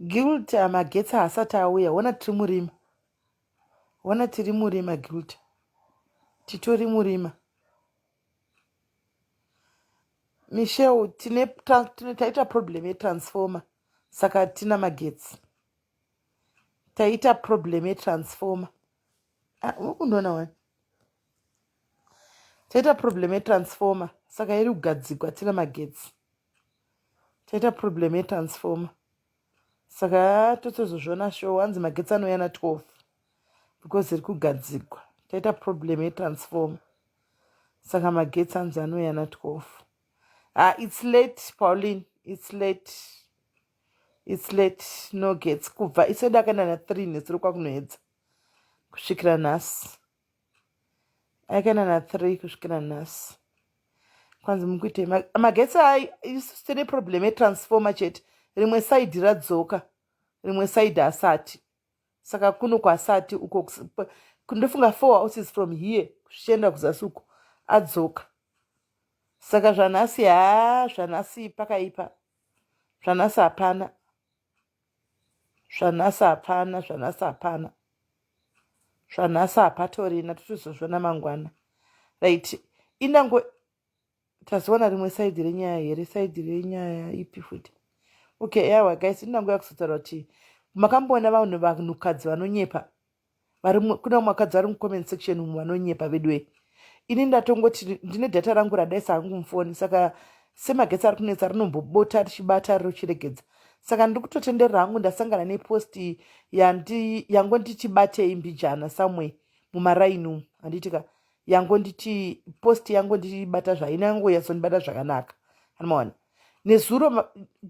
Gilta magetsi haasati auya hona tiri murima hona tiri murima Gilta titori murima Michelle tine, tine taita problem yetransformer saka tina magetsi taita problem yetransformer ah, ukundiona wani taita problem yetransformer saka iri kugadzigwa tina magetsi taita problem yetransformer saka totozozviona show hanzi magetsi anouya na 12 because iri kugadzigwa taita problem yetransformer saka magetsi anzi anouya na 12 ah, it's late pauline it's late it's late no gets kubva isedu akaenda na 3 nesuro kwakunoedza kusvikira nhasi akaenda na 3 kusvikira nhasi kwanzi mukuitei magetsi ai isusu tine problem yetransformer chete rimwe saidi radzoka rimwe saidi asati saka kuno kwasati uko ndofunga four houses from here zvichienda kuzasi uko adzoka saka zvanhasi haa zvanhasi pakaipa zvanhasi hapana zvanhasi hapana zvanhasi hapana zvanhasi hapatorina totozozvona mangwana right inango tazowana rimwe saidi renyaya here saidi renyaya ipi futi okay yawa guys inango yakuzotaura kuti makamboona vanhu vanhukadzi vanonyepa kuna vamwe vakadzi vari mucomment section umu vanonyepa veduwe ini ndatongoti ndine data rangu radaisa hangu mufoni saka semagetsi ari kunetsa rinombobota richibata rochiregedza saka ndiri kutotenderera hangu ndasangana nepost yangonditi batei mbijana somewhere mumaraini umu handiti ka yangonditi post yangondibata zvaina yangoyatsondibata zvakanaka anomaona nezuro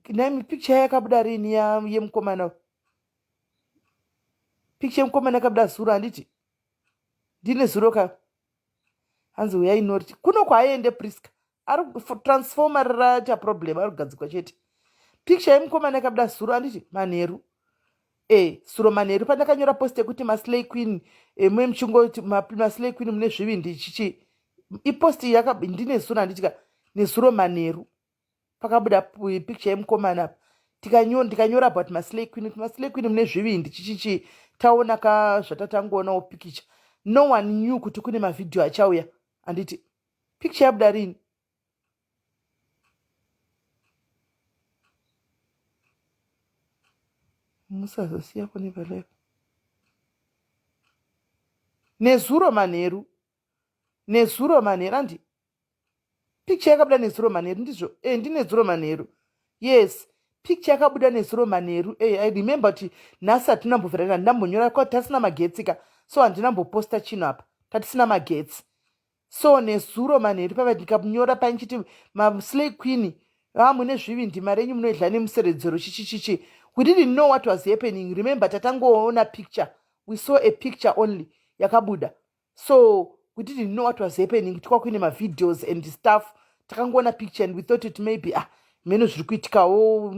nami picture yakabuda rini yemukomana picture yemukomana yakabuda zuro handiti ndine zuro ka hanzi uyai norti kuno kwaaende priska ari transformer raita problem ari kugadzikwa chete picture yemukomana yakabuda zuro handiti manheru e zuro manheru pandakanyora post yekuti maslay queen e, mune muchingoti maslay queen mune zvivindi chichi ipost ndine zuro handiti ka nezuro manheru pakabuda picture yemukomana apa tikanyora about maslay queen kuti maslay queen mune zvivindi chichichi taona ka zvatatangonawo pikicha no one knew kuti kune mavhidhiyo achauya handiti picture yabuda rini musazosiya kune valive nezuro manheru nezuro manheru andi picture yakabuda nezuro manheru ndizvo e ndinezuro manheru yes picture yakabuda nezuro manheru e i remember kuti nhasi hatina mbovhera ndambonyora kwa tasina magetsi ka so handina mboposta chinhu apa tatisina magetsi so nezuro manheru pava ndikanyora painchiti maslay queen vamune zvivindi mari yenyu munoidla nemuseredzero chichichichi we didn't know what was happening remember tatangoona picture we saw a picture only yakabuda so we didn't know what was happening kuti kwakuine mavideos and stuff takangoona picture and we thought it maybe ah mheno zviri kuitikawo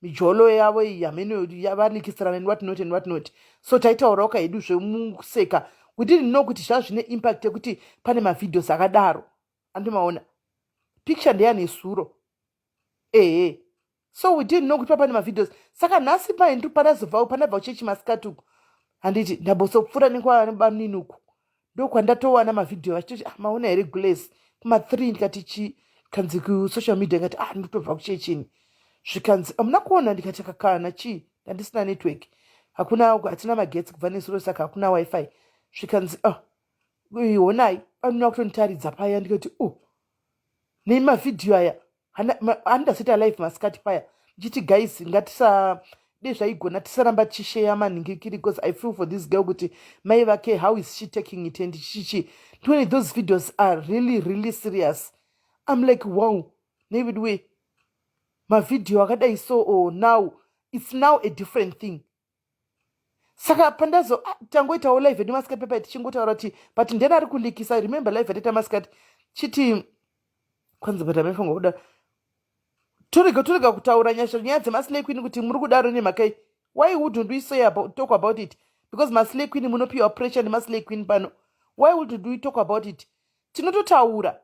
mijolo yavo iyi hameno yavalikisirana and what not and what not so taitaurawo kahedu zvemuseka we didn't know kuti zvaa zvine impact yekuti pane mavideos akadaro andimaona picture ndeyanesuro ehe so we didn't know kuti papane mavideos saka nhasi paindu panazobva panabva kuchechi masikati uku handiti ndambosopfuura nekwabamunini uku ndokwandatowana mavhidhiyo vachitoti ah, maona here glace kuma-three ndikati chi kanzi kusocial media ndikati ah ndikutobva kuchechini zvikanzi amuna kuona ndikati kakana chii ndandisina network hakuna hatina magetsi kubva nesuro saka hakuna wifi zvikanzi ah honai anoda kutonditaridza paya ndikati oh nei mavhidhiyo aya handazoita live masikati paya ndichiti guys ngatisa dei zvaigona tisaramba tichisheya manhingikiri because i feel for this girl kuti mai vake how is she taking it and chichichi ndione those videos are really really serious i'm like wow nevidiwe mavhidhiyo akadai so oh, now it's now a different thing saka pandazo ah, tangoitawo live yedu masikati pepa tichingotaura kuti but ndena ari kulikisa remember live yataita masikati chiti kwanzi but amaifanirwa kuda torega torega kutaura nyasha nyaya dzemaslay queen kuti muri kudaro nemhaka why wouldn't we say about, talk about it because maslay queen munopiwa pressure nemaslay queen pano why wouldn't we talk about it tinototaura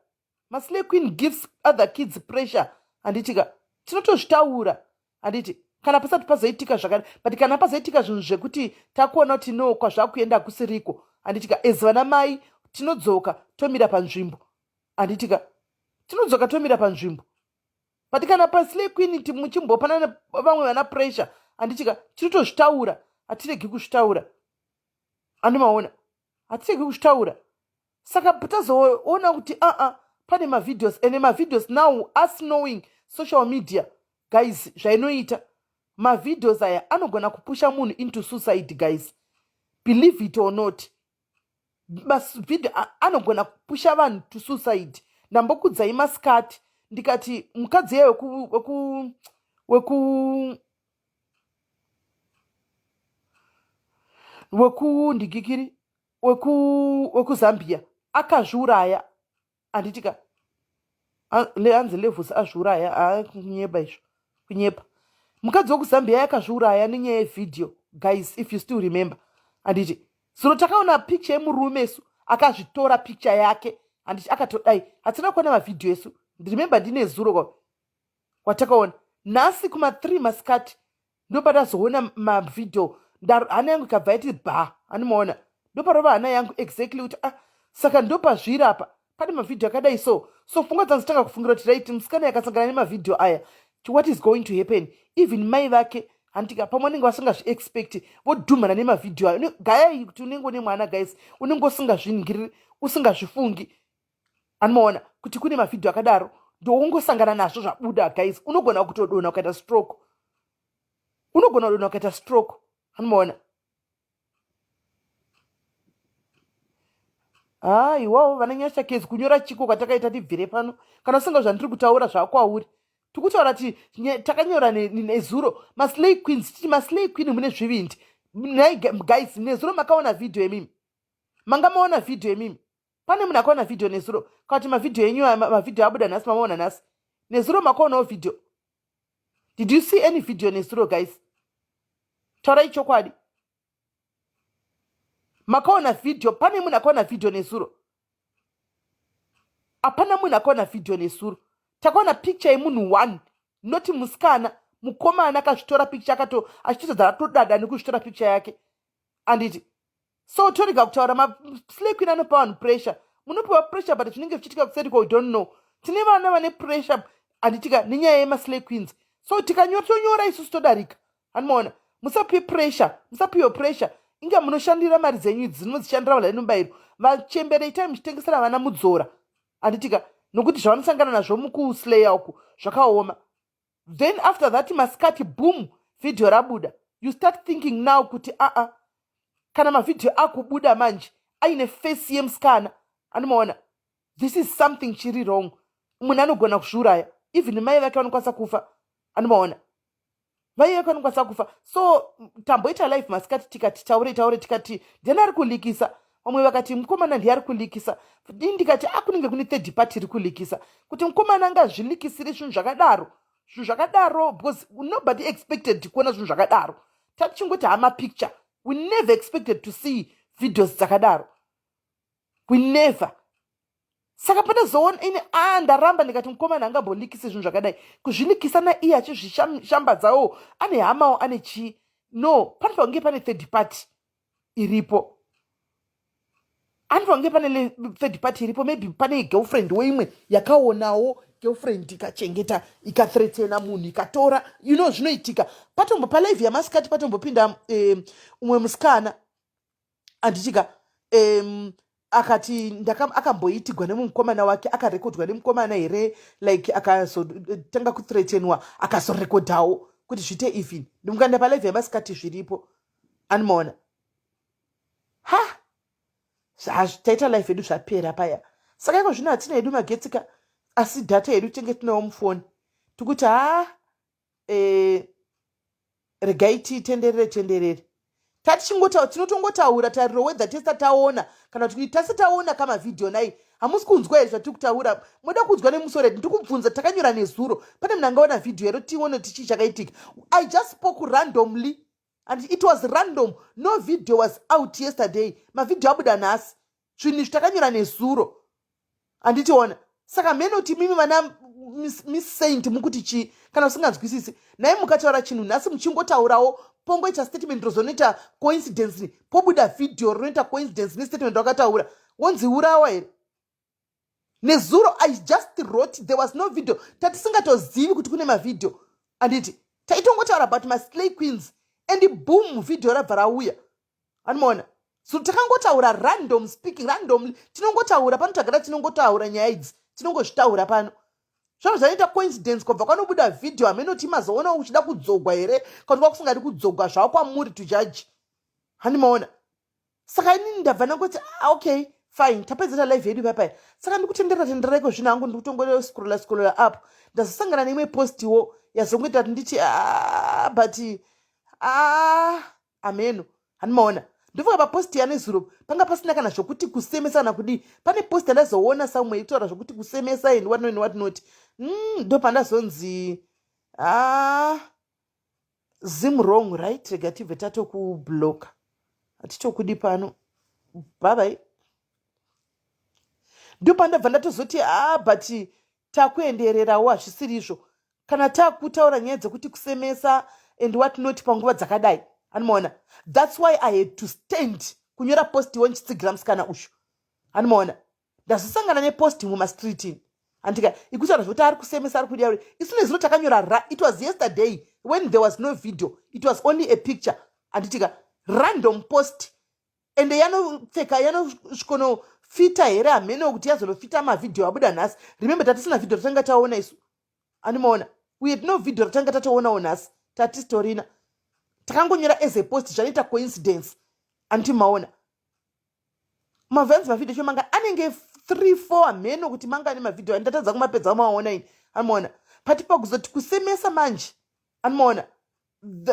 maslay queen gives other kids pressure handiti ka tinotozvitaura handiti Kana pasati pazoitika zvakadai, but kana pazoitika zvinhu zvekuti takuona kuti no, kwazvakuenda kusiriko, handitika? As vana mai tinodzoka tomira panzvimbo, handitika? Tinodzoka tomira panzvimbo. But kana paslay queen muchimbopanana vamwe vana pressure, handitika? Tinotozvitaura, hatiregi kuzvitaura, andimaona? Hatiregi kuzvitaura. Saka tazoona kuti aa, pane mavideos, ende mavideos now, us knowing social media, guys, zvainoita mavideos aya anogona kupusha munhu into suicide. Guys, believe it or not, mavideo anogona kupusha vanhu to suicide. Ndambokudzai masikati ndikati mukadzi iye weku weku weku wekundikikiri wekuZambia akazviuraya, handitika? Hanzi Levels azviuraya. Haa, kunyepa izvo, kunyepa. Mukadzi wekuZambia yakazviuraya nenyaya yevhidhiyo, guys, if you still remember, handiti? Zuro takaona picture yemurume su akazvitora picture yake, handiti? Akatodai. Hatina kuona mavhidhiyo esu, remember? Ndine zuro watakaona. Nhasi kuma3 masikati ndopatazoona mavhidhiyo. Hana yangu ikabva yati bha, handimaona? Ndoparova hana yangu exactly kuti, ah, saka ndopazviri apa, pane mavhidhiyo akadai. So pfungwa dzangu zitanga kufungira kuti, right, musikana yakasangana nemavhidhiyo aya, what is going to happen? Even mai vake, handika, pamwe vanenge vasingazviexpecti, vodhumhana nemavhidhiyo ayo. Gayai kuti unenge une mwana, guys, unenge usingazviningiriri, usingazvifungi, anomaona kuti kune mavhidhiyo akadaro, ndoungosangana nazvo zvabuda. Guys, unogona kutodonha ukaita stroke, unogona kudonha ukaita stroke, anomaona? Haiwawo, vana Nyasha Kezi, kunyora chiko kwatakaita? Tibvire pano kana usinga zvandiri kutaura zvakwauri. Tikutaura ti takanyora nezuro maslay queens, titi maslay queen mune zvivindi. Nhai guys, nezuro makaona vhidhiyo yemimi? Manga maona vhidhiyo yemimi? Pane munhu akaona vhidhiyo nezuro? Kana kuti mavhidhiyo enyu, mavhidhiyo abuda nhasi, mamaona nhasi? Nezuro makaonawo vhidhiyo? Did you see any video nezuro, guys? Taurai chokwadi, makaona vhidhiyo? Pane munhu akaona vhidhiyo nezuro? Hapana munhu akaona vhidhiyo nezuro. Takaona picture yemunhu one, noti musikana, mukomana akazvitora picture, akato achitodzara atodada nekuzvitora picture yake, anditi? So torega kutaura maslay queen anopa vanhu pressure. Munopiwa pressure, but zvinenge zvichiitika kuseri kwa, we don't know. Tine vana vane pressure, handitika, nenyaya yemaslay queens. So tikanyotonyora isusu todarika, handimaona? Musapiwe pressure, musapiwe pressure. Inga munoshandira mari dzenyu idzi, dzinodzishandira vanhu vane mubayiro. Vachembere, itai muchitengesera vana mudzora, handitika? Nokuti zvavanosangana nazvo mukuslaya uku zvakaoma. Then after that, masikati, boom, vhidhiyo rabuda. You start thinking now kuti aa, kana mavhidhiyo akubuda manje aine face yemusikana, andimaona? This is something chiri wrong. Munhu anogona kuzviuraya, even mai vake vanokwanisa kufa, andimaona? Mai vake vanokwanisa kufa. So tamboita live masikati, tikati taure taure, tikati ndiani ari kulikisa? Vamwe vakati mukomana ndiye ari kulikisa. Ini ndikati akunenge kune third party iri kulikisa, kuti mukomana angazvilikisire zvinhu zvakadaro, zvinhu zvakadaro, because nobody expected kuona zvinhu zvakadaro. Tatichingoti hama picture, we never expected to see videos dzakadaro, we never. Saka patazoona ini, a, ndaramba, ndikati mukomana angambolikisi zvinhu zvakadai, kuzvilikisa naiye achizvishambadzawo, ane hamawo, ane chii? No, panofanira kunge pane third party iripo, anofanira kunge pane third party iripo. Maybe pane girlfriend weimwe yakaonawo, girlfriend ikachengeta, ikathreatena munhu, ikatora. Zvinoitika. Patombo palive yamasikati patombopinda umwe musikana, handitika? Akati akamboitigwa nemukomana wake, akarekodwa nemukomana here, like akazotanga kuthreatenwa, akazorekodhawo kuti zviite even. Ndimukaenda palive yamasikati zviripo, animaona? Ha, taita live yedu, zvapera paya. Saka iko zvino hatina hedu magetsi ka, asi data yedu tenge tinawo mufoni. Tikuti ha, regai titenderere tenderere. Tatichingotaura, tinotongotaura tariro whether tese taona kana kuti tase taona kamavhidhiyo. Nai, hamusi kunzwa here zvatiri kutaura? Moda kunzwa nemusoro here? Ndiri kubvunza, takanyora nezuro, pane munhu angaona vhidhiyo here? Tione kuti chii chakaitika. I just spoke randomly and it was random. No video was out yesterday. Mavhidhiyo abuda nhasi, zvinhu izvi takanyora nezuro, handitiona? Saka mhene kuti mimi vana Miss Saint mukuti chii kana usinganzwisisi? Nhai, mukataura chinhu nhasi, muchingotaurawo, pongoita statement rozonoita coincidence, pobuda vhidhiyo rinoita coincidence nestatement wakataura, wonzi urawa here? Nezuro I just wrote, there was no video, tatisingatozivi kuti kune mavhidhiyo, anditi? Taitongotaura about maslay queens and boom, vhidhiyo rabva rauya, anomaona? So takangotaura random speaking, randomly tinongotaura pano, tagara tinongotaura nyaya idzi, tinongozvitaura pano. Zvano zvanoita coincidence, kwabva kwanobuda vhidhiyo. Hamenoti mazoona uchida kudzogwa here kana kwakusingadi kudzogwa, zvavo kwamuri to judge, handimaona? Saka inini ndabva ndangoti, ah, okay, fine, tapedzera live yedu ipapaya. Saka ndikutenderera tenderera iko zvino hangu, ndikutongoscrolla scrolla up, ndazosangana neimwe postiwo yazongoita kuti nditi, ah, but ah, ameno, handimaona? Ndofunga paposti yanezuro panga pasina kana zvokuti kusemesa kana kudii. Pane post yandazoona somewhere itaura zvokuti kusemesa and what not and what not. Ndo pandazonzi, ah, zim wrong, right? Rega tibve tatokubloka, hatitokudi pano, bye. Ndo pandabva ndatozoti, ah, but takuendererawo, hazvisiri izvo kana takutaura nyaya dzekuti kusemesa and what not panguva dzakadai, anomaona? That's why I had to stand kunyora post iwo ndichitsigira musikana ushu, anomaona? Ndazosangana nepost mumastreetini, andika ikutaura zvokuti ari kusemesa, ari kudiya. Isu nezuro takanyora ra, it was yesterday when there was no video, it was only a picture, anditika? Random post, ende yanopfeka, yanosvikonofita here? Hamene kuti yazonofita mavhidhiyo abuda nhasi. Remember, tatisina vhidhiyo ratanga taona isu, animaona? Uye tino vhidhiyo ratanga tatoonawo nhasi, tatisitorina. Takangonyora as a post, zvanoita coincidence, anditi maona? Mavhanzi mavhidhiyo cho manga anenge 3 4, hameno kuti mangani mavhidhiyo, andatadza kumapedza maona ini, anomaona? Pati pakuzoti kusemesa manje, anomaona,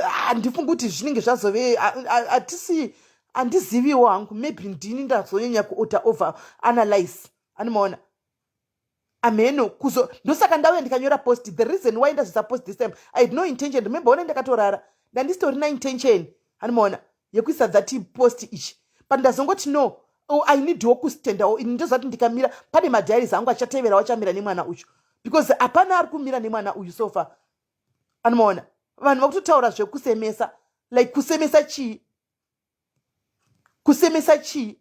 handifungi kuti zvinenge zvazove, hatisi, handiziviwo hangu. Maybe ndini ndazonyanya kuota over analyze, anomaona? Ameno kuzo, ndosaka ndauya ndikanyora post. The reason why ndazoisa post this time, I had no intention. Remember, one ndakatorara, ndandisitorina intention, anomaona, yekuisa that post ichi, but ndazongoti no, oh, I need kustandawo. Ini ndozati ndikamira, pane madiaries angu achatevera, achamira nemwana uyu, because hapana ari kumira nemwana uyu so far, anomaona? Vanhu vakutotaura zvekusemesa, like kusemesa chii? Kusemesa chii?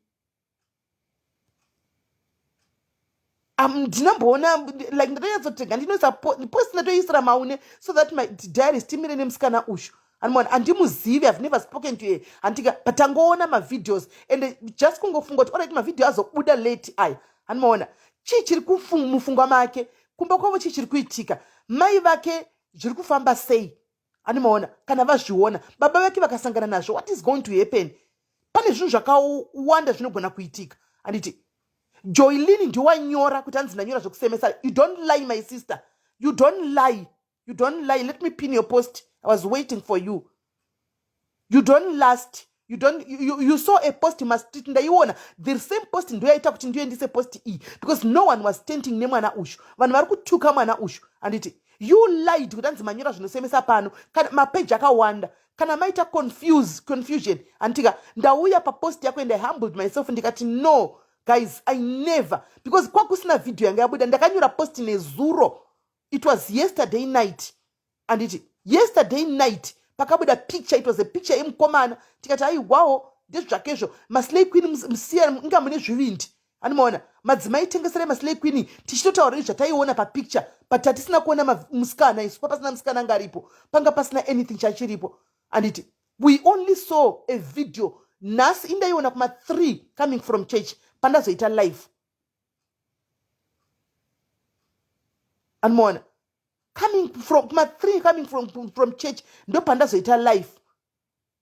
Ndinomboona like ndatonyatsotenga, ndinoisa post, ndatoisira maune so that my diaries timire nemusikana uyu, anomaona? Handimuzivi, have never spoken to her, handika? But tangoona mavideos and just kungofunga kuti alright, mavhidhio azobuda late aya, anomaona? Chii chiri mufungwa make? Kumba kwavo chii chiri kuitika? Mai vake zviri kufamba sei, anomaona? Kana vazviona, baba vake vakasangana nazvo, what is going to happen? Pane zvinhu zvakawanda zvinogona kuitika, handiti? Joylin ndiwanyora kuti hanzi ndanyora zvekusemesa. You don't lie, my sister, you don't lie, you don't lie. Let me pin your post. I was waiting for you. You don't last, you don't you saw a post mastreet. Ndaiona the same post, ndoyaita kuti ndiyoendise post iyi, because no one was standing nemwana uyu. Vanhu vari kutuka mwana uyu, handiti? You lied kuti hanzi manyora zvinosemesa pano. Kana mapeji akawanda, kana maita confusion, handitika? Ndauya papost yako and I humbled myself, ndikati, no guys, I never, because kwakusina vhidhiyo yanga yabuda. Ndakanyora post nezuro, it was yesterday night, anditi? Yesterday night pakabuda picture, it was a picture yemukomana. Tikati aiwawo, ndezvakezvo maslay queen, musiya inga mune zvivindi, anomaona? Madzimai, tengeserai maslay queen. Tichitotaura zvataiona papicture, but tatisina kuona musikana isu. Papasina musikana anga aripo, panga pasina anything chachiripo, anditi? We only saw a video nhasi, indaiona kuma3 coming from church pandazoita live, anomaona? Coming from kuma3, coming from church, ndo pandazoita live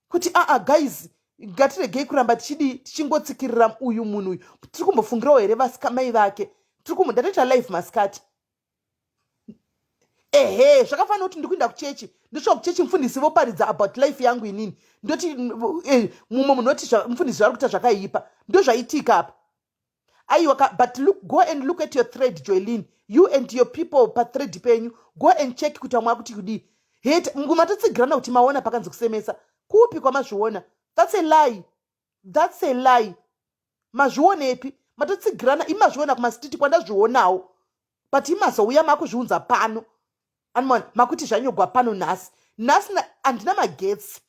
kuti aa, guys, ngatiregei kuramba tichidii, tichingotsikirira uyu munhu uyu. Tiri kumbofungirawo here mai vake? Tiri kumbo, ndatoita live masikati. Ehe, zvakafanira kuti ndikuenda kuchechi, ndosvika kuchechi, mufundisi voparidza about life yangu inini, ndoti mumwe munhu oti mufundisi zvari kuita zvakaipa. Ndo zvaitika apa. Aiwa, but look, go and look at your thread, Joylin. You and your people pathread penyu, go and check kuti vamwe akuti kudii. Het matotsigirana kuti maona pakanzi kusemesa. Kupi kwamazviona? That's a lie, that's a lie. Mazvionepi? Matotsigirana imi, mazviona kumastreet kwandazvionawo. But imazouya makuzviunza pano, anmon makuti zvanyogwa pano nhasi. Nhasi handina magetsi,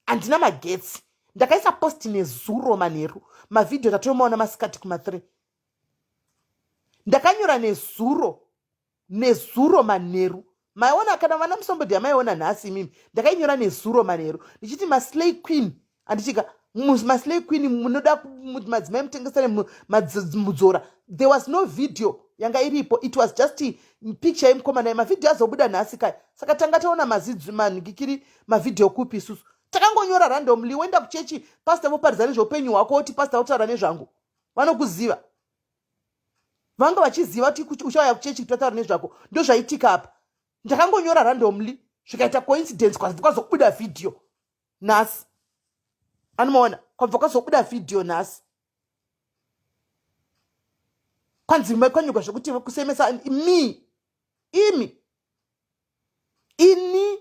handina magetsi. Ndakaisa post nezuro manheru, mavhidhiyo tatomaona masikati kuma3. Ndakanyora nezuro, nezuro manheru. Maiona kana vana musombodhi amaiona nhasi imimi. Ndakainyora nezuro manheru ndichiti maslay queen, handichika maslay queen, munoda madzimai mutengesere mudzora. There was no video yanga iripo, it was just picture yemukomana. Mavhidhiyo azobuda nhasi kai. Saka tanga taona mazidzi manhikikiri mavhidhiyo kupi? Isusu takangonyora randomly. Woenda kuchechi, pastor voparidza nezveupenyu hwako, woti pastor votaura nezvangu. Vanokuziva, vanga vachiziva kuti uchauya kuchechi kuti vataura nezvako. Ndo zvaitika apa. Ndakangonyora randomly, zvikaita coincidence, kwabva kwazobuda vhidhiyo nhasi. Anomaona, kwabva kwazobuda vhidhiyo nhasi, kwanzi kwanyogwa zvekuti kusemesa me, imi, ini.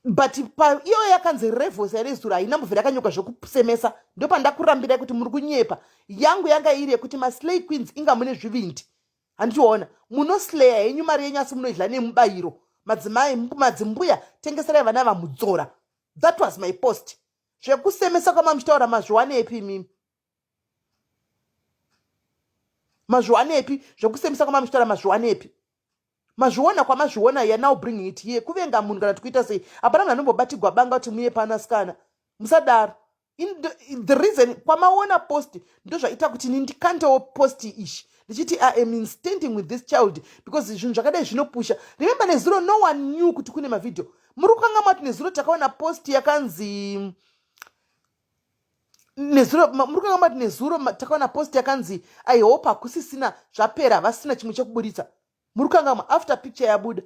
But iyo yakanzi revos yarezuro haina mbovhera yakanyoka zvekusemesa. Ndopandakurambirai kuti muri kunyepa. Yangu yanga iri yekuti maslay queens, inga mune zvivindi, handichiona munosleya henyu mari yenyu, asi munoidla nemubayiro. Madzimai, madzimbuya, tengeserai vana vamudzora. That was my post. Zvekusemesa kwamamuchitaura mazviwanepi imimi? Mazviwanepi zvekusemesa kwamamuchitaura? Mazviwanepi? Mazviona kwamazviona. Ya, now bringing it here kuvenga munhu kana tikuita sei? Hapana munhu anombobatigwa banga kuti muye pana sikana, musadaro. The reason kwamaona post ndozvaita kuti ini ndikandewo post ishi ndichiti I am in standing with this child, because zvinhu zvakadai zvinopusha. Remember, nezuro no one knew kuti kune mavhidhio. Muri kukanga mati nezuro takaona post yakanzi nezuro, muri kukanga mati nezuro takaona post yakanzi I hope hakusisina, zvapera, vasina chimwe chekuburitsa. Muri kukangama after picture yabuda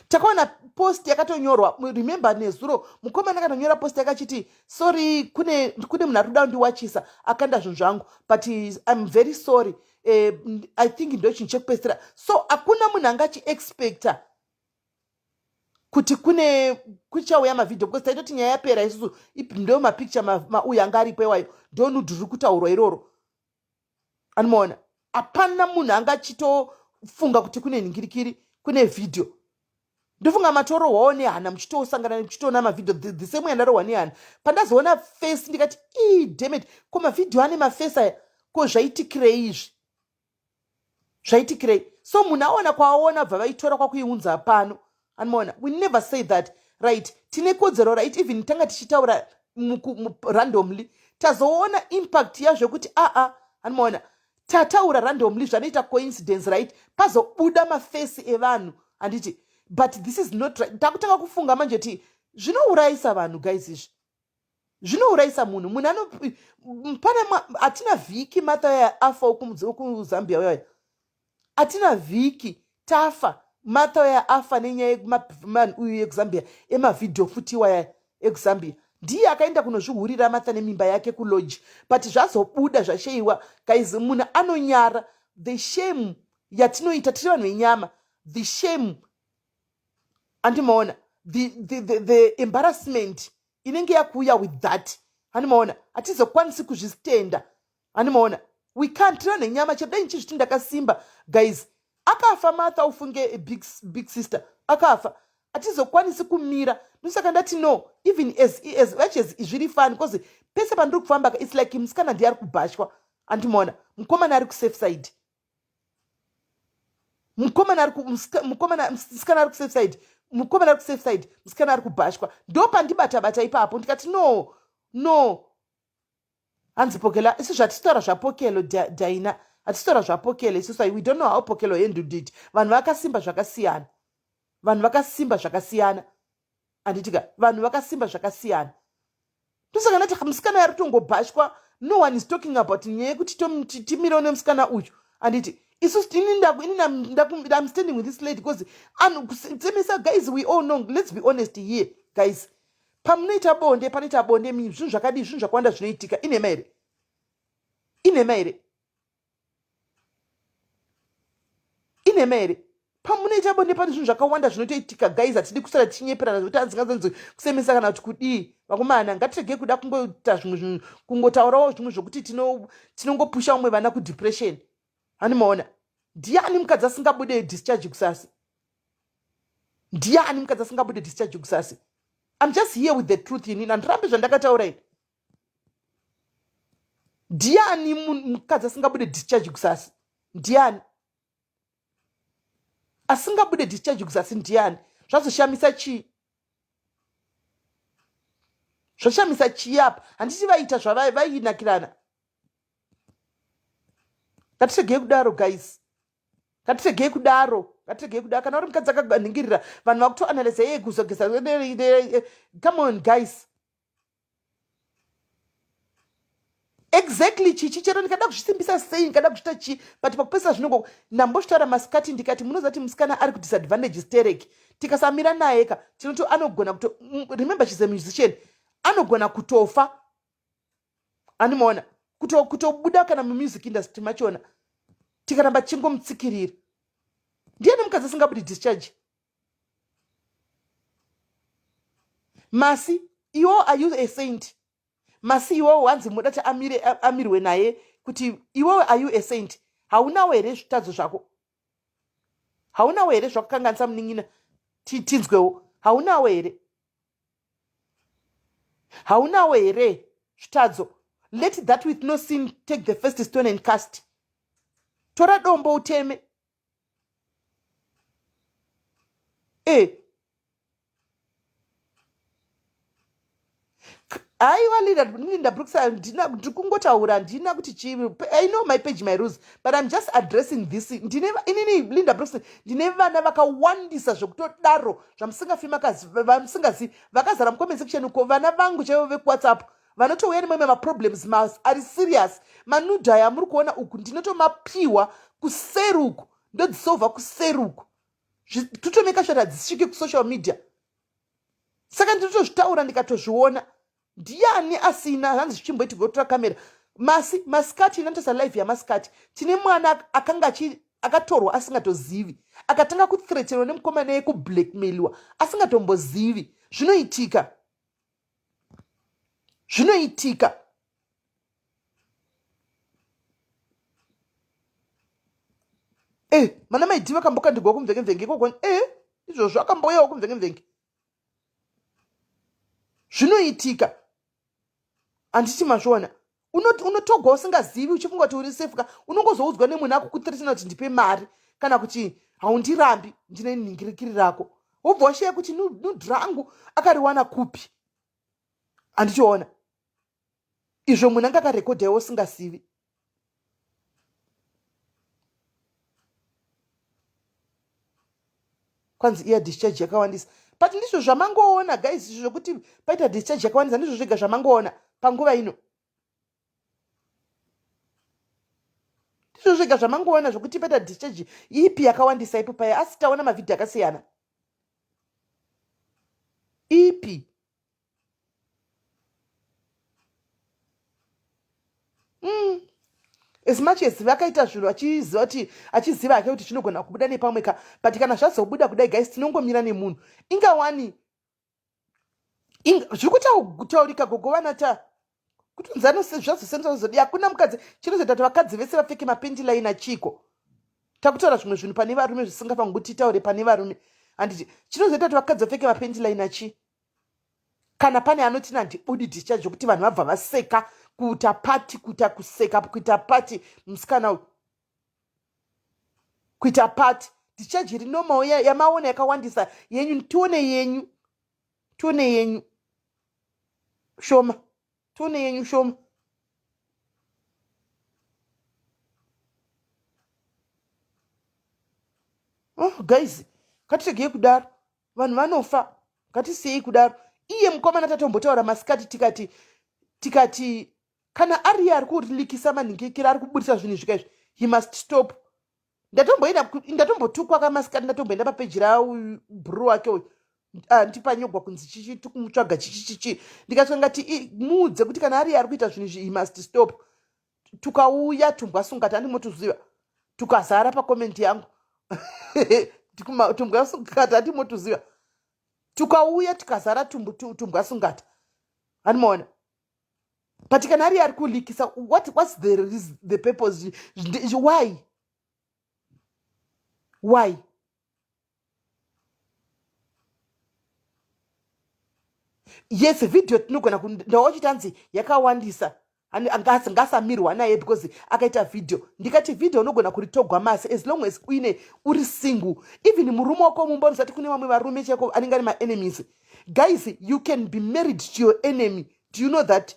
takaona post yakatonyorwa. Remember, nezuro mukomana akatonyora post yakachiti sorry, kune munhu ari kuda kundiwachisa, akanda zvinhu zvangu, but I'm very sorry. I think ndo chinhu chekupedzisira. So hakuna munhu angachiexpecta kuti kune kuchauya mavhidhio, because taitoti nyaya yapera isusu. Ndo mapicture mauyu anga aripo iwayo, ndo nude riri kutaurwa iroro. Anomaona, hapana munhu angachitofunga kuti kune nhingirikiri, kune vhidhio. Ndofunga matorohwawo nehana muchitosangana muchitoona mavhidhio the same way andarohwa nehana pandazoona face, ndikati ii, dammit, ko mavhidhio ane maface aya, ko zvaitikirei izvi? Zvaitikirei? So munhu aona kwaaona, bva vaitora kwakuiunza pano. Anomaona, we never say that, right? Tine kodzero, right? Even tanga tichitaura randomly, tazoona impact yazvo kuti aa, anomaona, tataura randomly, zvanoita coincidence, right? Pazobuda maface evanhu, handiti? But this is not right. Takutanga kufunga manje ti zvinourayisa vanhu, guys. Izvi zvinourayisa munhu. Munhu ano pane hatina vhiki Martha yaya afa wokuzambia uyaya. Hatina vhiki tafa Martha uyaya afa nenyaya yeman uyu yekuzambia, emavhidhiyo futi iwaya ekuzambia. Ndiye akaenda kunozvihurira Martha nemimba yake kulodge, but zvazobuda zvasheyiwa. Guys, munhu anonyara. The shame yatinoita tiri vanhu venyama, the shame, andimaona, the embarrassment inenge yakuuya with that, handimaona, hatizokwanisi kuzvistenda. Handimaona, we can't. Tiri vanhu venyama. Chero dai ndichizviti ndakasimba, guys, akafa Martha, ufunge big, big sister akafa, hatizokwanisi kumira. Ndosaka ndati no, even as much as zviri fun, because pese pandiri kufamba it's like musikana ndiye ari kubhashwa. Handimaona, mukomana ari kusafe side, mukomana ari mukomana, musikana ari kusafe side, mukomana ari kusafe side, musikana ari kubhashwa. Ndo pandibata bata ipapo, ndikati no, no. Hanzi Pokelo, isu zvatisitaura zvapokelo Daina, hatisitaura zvapokelo isusu. We don't know how Pokelo handled it. Vanhu vakasimba zvakasiyana, vanhu vakasimba zvakasiyana, handitika? Vanhu vakasimba zvakasiyana. Ndosaka ndati musikana ari kutongobhashwa. No one is talking about nyaya yekuti timirewo nemusikana uyu, handiti? Isusu ini I'm standing with this lady because semesa, guys, we all know. Let's be honest here, guys. Pamunoita bonde, panoita bonde, zvinhu zvakadii, zvinhu zvakawanda zvinoitika. Inhema here? Inhema here? Inhema here? Pamunoita bonde pane zvinhu zvakawanda zvinotoitika, guys. Hatidi kusara tichinyeperana zvekuti anzingazanzi kusemesa kana kuti kudii. Vakomana, ngatiregei kuda kungoita zvimwe zvinhu, kungotaurawo zvimwe zvokuti tinongopusha vamwe vana kudepression. Hani maona, ndiani mukadzi asingabude discharge kusasi? Ndiani mukadzi asingabude discharge kusasi? I'm just here with the truth. Inini handirambi zvandakataura ini. Ndiani mukadzi asingabude discharge kusasi? Ndiani asingabude discharge kuzasi? Ndiani? Zvazoshamisa chii? Zvoshamisa chii apa? Handiti vaita zvavainakirana? Ngatiregei kudaro guys, ngatiregei kudaro, ngatiregei kudaro. Kana uri mukadzi akanhingirira, vanhu vakutoanalyza yeye kuzogeza. Come on guys. Exactly, chichi chero ndikada kuzvisimbisa sei, ndikada kuzviita chii, but pakupedzisa zvinongo ndambozvitaura masikati ndikati munoziva kuti musikana ari kudisadvantage sterek. Tikasamira naye ka, tinoto anogona kuto, remember she's a musician, anogona kutofa. Animoona kutobuda kana mumusic industry machona tikaramba tichingomutsikirira. Ndiyani mukadzi asingabudi discharge? Masi iwo, are you a saint? Masi iwowo wanzi muda kuti amire, amirwe naye kuti iwewe, are you a saint? Haunawo here zvitadzo zvako? Haunawo here zvakukanganisa munin'ina? Tinzwewo, haunawo here? Haunawo here zvitadzo? Let that with no sin take the first stone and cast. Tora dombo uteme. E aiwa, Linda Brooks, handina, ndiri kungotaura, handina kuti chii. I know my page, my rules, but I'm just addressing this. Ndine inini Linda Brooks, ndine vana vakawandisa zvekutodaro zvamusingafi vamusingazivi, vakazara mucomment section uko. Vana vangu chaivo vekuWhatsApp vanotouya nemamwe maproblems mas ari serious. Manudes aya amuri kuona uku ndinotomapiwa kuseri uku, ndodzisolva kuseri uku. Totomeka sure hadzisviki kusocial media. Saka ndinotozvitaura ndikatozviona. Ndiani asina? Hanzi zvichimboitika kutora kamera masi masikati inatosa live yamasikati. Tine mwana akanga akatorwa asingatozivi, akatanga kuthreatenwa nemukomana yekublackmailiwa asingatombozivi. Zvinoitika, zvinoitika. E mana maidi vakambokandigwa kumvenge-mvenge ikoko. E izvozvo akambouyawo kumvenge-mvenge. Zvinoitika, handiti mazviona? Unotogwa usingazivi, uchifunga kuti uri safe ka. Unongozoudzwa nemunhu akukuthreatena kuti ndipe mari kana kuti haundirambi, ndine nhingirikiri rako. Wobva washiya kuti nude rangu akariwana kupi? Handichiona izvo munhu anga akarekodha iwe usingazivi. Kwanzi iya discharge yakawandisa, but ndizvo zvamangoona guys, izvo zvokuti paita discharge yakawandisa ndizvo zvega zvamangoona panguva ino? Ndizvo zvega zvamangoona zvokuti paita discharge ipi yakawandisa ipo paya? Asi taona mavhidhiyo akasiyana. Ipi? As much as vakaita zvinhu achiziva kuti, achiziva hake kuti chinogona kubuda nepamwe ka, but kana zvazobuda kudai guys, tinongomira nemunhu. Ingawani zviri kutaurika gogo vanata kutonzi zvazosenzwa zozodi. Hakuna mukadzi chinozoita kuti vakadzi vese vapfeke mapanty liner chiko? Takutaura zvimwe zvinhu pane varume zvisingafangi kuti titaure pane varume, handiti? Chinozoita kuti vakadzi vapfeke mapanty liner chii kana pane anoti nandibudi discharge, zvokuti vanhu vabva vaseka kuita pati, kuita kuseka, kuita pati musikana uyu, kuita pati? Discharge iri normal yamaona yakawandisa yenyu, tione yenyu, tione yenyu shoma, tione yenyu shoma. Oh guys, ngatiregei kudaro, vanhu vanofa. Ngatisiyei kudaro. Iye mukomana tatombotaura masikati tikati kana ariye ari kulikisa manhingikira, ari kubudisa zvinhu izvi kaizvi, he must stop. Ndatomboenda, ndatombotukwa kamasikati, ndatomboenda papeji rabhuru wake uyu. Ah, ndipanyogwa kunzi chichi tikumutsvaga chichi chichi. Ndikati ngati muudze kuti kana ariye ari kuita zvinhu izvi, he must stop. Tukauya tumbwasunga tandimotuziva, tukazara pacomment yangu. Tumbwasungata andimotuziva, tukauya tukazara tumbwasungata. Handimaona. But kana ari ari kulikisa, what's the purpose? Why? Why? Yes, video tinogona ndaochiti anzi yakawandisa, ngasamirwa naye because akaita video. Ndikati video unogona kuritogwa masi as long as uine uri single. Even murume wako mumba, unozati kune vamwe varume chaiko anenge ari maenemies. Guys, you can be married to your enemy. Do you know that?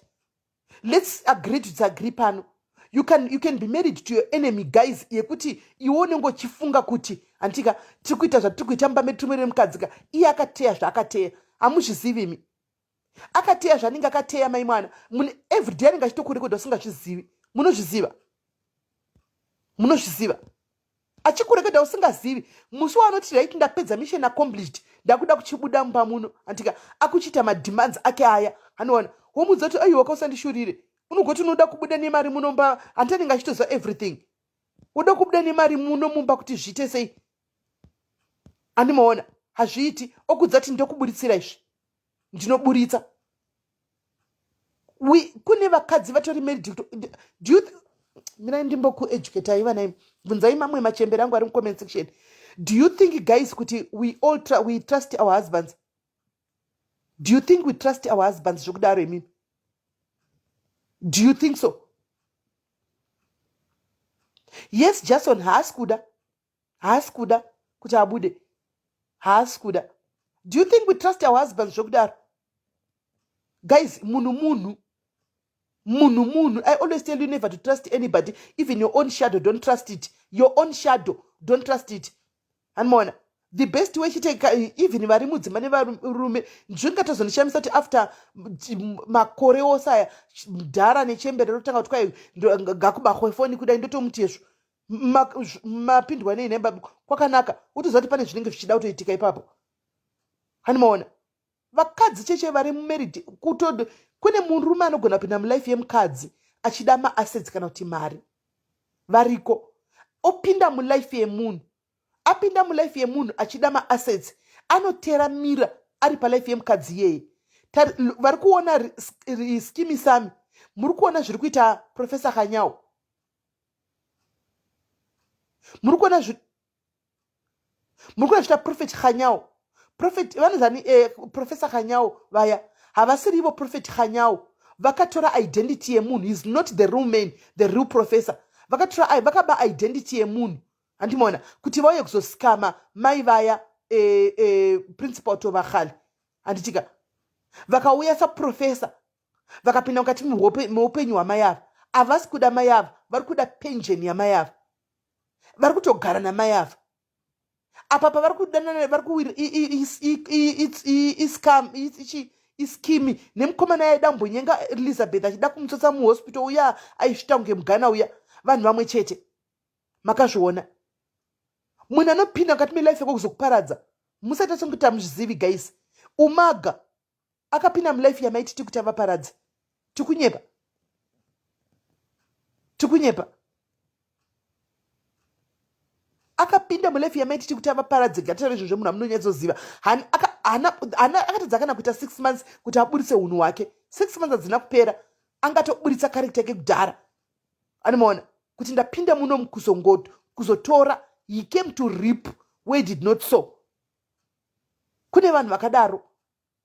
Let's agree to disagree pano. You can be married to your enemy, guys, yekuti iwe unenge uchifunga kuti handika tiri kuita zvatiri kuita mumba medu tumwe nemukadzika, iye akateya zvaakateya. Hamuzvizivi imi. Akateya zvanenge akateya mai mwana mune everyday anenge achitokurekodha usingazvizivi. Munozviziva, munozviziva, achikurekodha usingazivi. Musi waanoti, "Right, ndapedza, mission accomplished, ndakuda kuchibuda mumba muno," andika akuchiita mademands ake aya, anowana womudza kuti, "Aiwa, kausandishurire, unogoti unoda kubuda nemari munomba." Handi anenge achitoziva everything. Uda kubuda nemari muno mumba kuti zviite sei? Andimaona hazviiti. Okudza kuti, "Ndokuburitsira izvi, ndinoburitsa." Kune vakadzi vatori married. Do you, mirai ndimbokueducatai vanai. Bvunzai mamwe machembere angu ari mucomment section. Do you think, guys, kuti we trust our husbands? Do you think we trust our husbands zvokudaro imimi? Do you think so? Yes, Jason haasi kuda, haasi kuda kuti abude, haasi kuda. Do you think we trust our husbands zvokudaro, guys? Munhu munhu, munhu munhu. I always tell you never to trust anybody. Even your own shadow, don't trust it. Your own shadow, don't trust it. Handimaona the best way chite, even vari mudzimba nevarume, zvingatozondishamisa kuti after makore ose aya, dhara nechembere rotanga kuti kwai ngakubahwe foni kudai, ndotomuti ezvo mapindwa nei nemba kwakanaka, utoziva kuti pane zvinenge zvichida kutoitika ipapo. Handimaona vakadzi cheche vari mumarried, kuto kune murume anogona kupinda mulife yemukadzi achida maassets kana kuti mari. Variko, opinda mulife yemunhu, apinda mulife yemunhu achida maassets, anotera mira ari palife yemukadzi iyeye. Vari kuona Skeem Saam, muri kuona zviri kuita Professor Kanyau, muri kuona zviita Prophet Khanyao. Prophet vanozani, Professor Khanyao vaya havasiri ivo Prophet Khanyao. Vakatora identity yemunhu. Is not the real man, the real professor. Vakatora, vakaba identity yemunhu, handimaona, kuti vauye kuzoscama mai vaya, Principal Tovahali, handitika? Vakauya saprofessor, vakapinda mukati meupenyu hwamai ava. Havasi kuda mai ava, vari kuda pension yamai ava. Vari kutogara namai ava apa pavari kudanana, vari kuwira ischeme nemukomana yaida mbonyenga Elizabeth, achida kumutsotsa muhospital uya aisvita kunge mugana uya. Vanhu vamwe chete, makazviona. Munhu anopinda mukati melife yako kuzokuparadza, musaita sekuti hamuzvizivi, guys. Umaga akapinda mulife yamaititi kuti avaparadze. Tikunyepa? Tikunyepa? Akapinda mulife yamaititi kuti avaparadze. Gatira izvo zvemunhu amunonyatsoziva. Akatadza kana kuita 6 months kuti aburitse unhu hwake. 6 months hadzina kupera, angatoburitsa character yake kudhara. Anomaona kuti ndapinda muno kuzotora. He came to reap where did not sow. Kune vanhu vakadaro,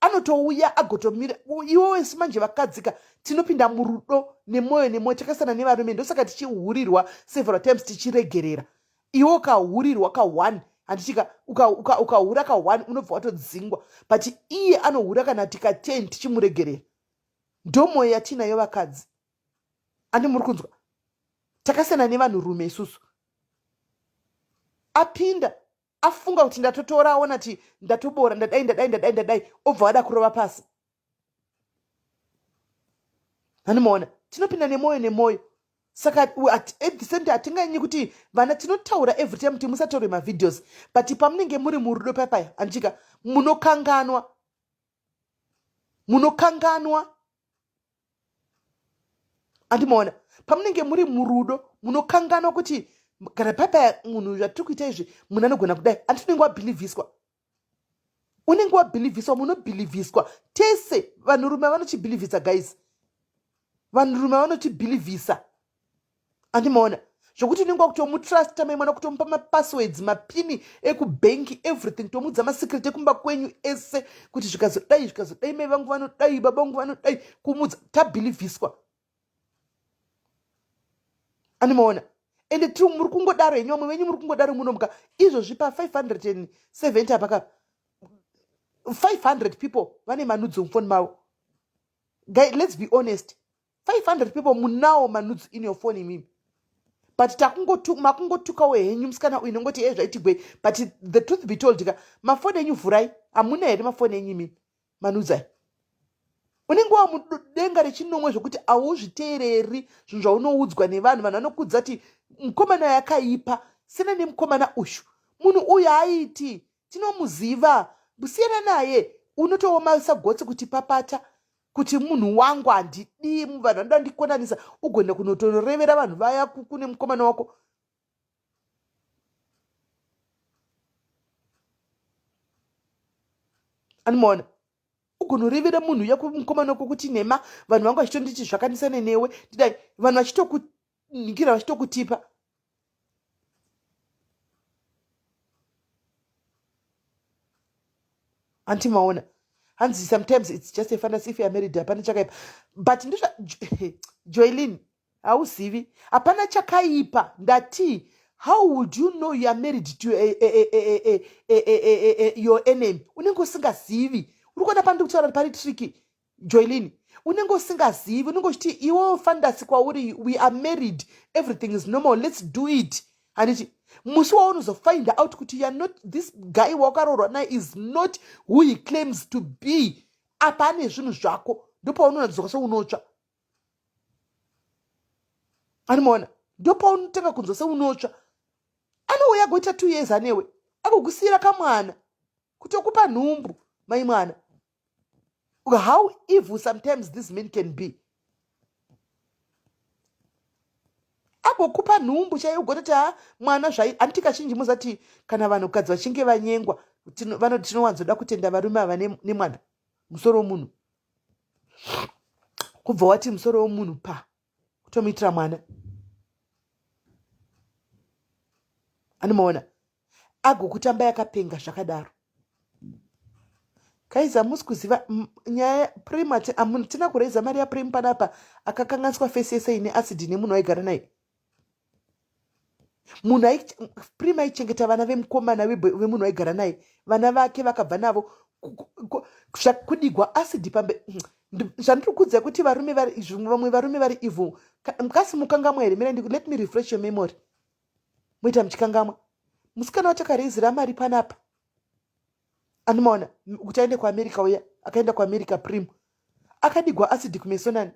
anotouya agotomira iwe wesi. Manje vakadzika, tinopinda murudo nemwoyo nemwoyo, takasiyana nevarume. Ndosaka tichihurirwa several times tichiregerera. Iwe ukahurirwa ka1, handichika, ukahura ka1 unobva watodzingwa, but iye anohura kana tika10 tichimuregerera. Ndo mwoyo yatinayo vakadzi, andi muri kunzwa? Takasiyana nevanhurume isusu. Apinda afunga kuti ndatotora, aona kuti ndatobora, ndadai, ndadai, ndadai, ndadai, obva wada kurova pasi. Handimaona tinopinda nemwoyo nemwoyo. Saka at the same time hatinganyi kuti vana tinotaura every time kuti musataure mavideos, but pamunenge muri murudo papaya, handichika, munokanganwa, munokanganwa. Andimaona pamunenge muri murudo munokanganwa kuti kana papaya munhu zvatiri kuita izvi, munhu anogona kudai. Anditinenge wabhilivhiswa. Unenge wabhilivhiswa, munobhilivhiswa tese. Vanhurume vanochibhilivhisa guys, vanhurume vanotibhilivhisa, andimaona zvokuti unenge wakutomutrusta mai mwana, kutomupa mapasswords, mapini ekubhenki, everything, tomuudza masecret ekumba kwenyu ese, kuti zvikazodai zvikazodai, mai vangu vanodai, baba vangu vanodai, kumuudza. Tabhilivhiswa, andimaona. Ende tiri muri kungodaro henyu, vamwe venyu muri kungodaro munomuka izvozvi pa 570 apaka 500 people vane manudes mufoni mavo. Guy, let's be honest, 500 people munawo manudes in your phone imimi, but makungotukawo henyu musikana uyu nongoti e zvaitigwei. But the truth be told ka, mafoni enyu vhurai, hamuna here mafoni enyu imimi manudes aya? Unenge wamudenga rechinomwe zvokuti hauzviteereri zvinhu zvaunoudzwa nevanhu. Vanhu vanokudza kuti mukomana yakaipa, siyana nemukomana uyu, munhu uyu haaiti, tinomuziva, siyana naye. Unotoomasa gotsi kuti papata kuti munhu wangu handidii, vanhu vanoda ndikonanisa, ugone kunotorevera vanhu vaya kune mukomana wako. Animaona, ugonorevera munhu uya kumukomana wako kuti nhema, vanhu vangu vachitonditi zvakandisane newe, ndidai, vanhu vachitokuningira, vachitokutipa. Anti maona, hanzi sometimes it's just a fantasy if you are married, hapana chakaipa. But ndizva Joylin, hauzivi hapana chakaipa. Ndati how would you know you are married to a your enemy? Unenge usingazivi. Uri kuona pandiri kutaura pari tricky, Joylin? Unenge usingazivi, unenge uchiti iwo fantasy kwauri, we are married, everything is normal, let's do it. Handiti musi waunozofind out kuti you are not, this guy wakaroorwa naye is not who he claims to be, apa ane zvinhu zvako, ndopaunonadzoka seunotsva. Animaona, ndopaunotanga kunzwa seunotsva. Anouya agoita 2 years anewe, agokusiyira kamwana, kutokupa nhumbu mai mwana. How evil sometimes this man can be. Agokupa nhumbu chaiyo, ugototi ha, mwana zvai. Handiti kazhinji muzati kana vanhukadzi vachinge vanyengwa, tinowanzoda kutenda varume ava nemwana, musoro womunhu, kubva wati musoro womunhu pa kutomuitira mwana. Anomaona, agokutamba yakapenga zvakadaro. Guys, hamusi kuziva nyaya Prim. Tina kuraiza mari yaPrim panapa, akakanganiswa face yese ine acid nemunhu waigara naye. Munhu Prim aichengeta vana vemukomana vemunhu waigara naye, vana vake vakabva navo kudigwa acid pambe. Zvandiri kuudza kuti varume vamwe varume vari evil. Kasi mukangamwa here? Mira, let me refresh your memory. Moita muchikangamwa musikana watakareizira mari panapa, anomaona, kuti aende kuAmerica uya akaenda kuAmerica? Prim akadigwa acid kumeso nani?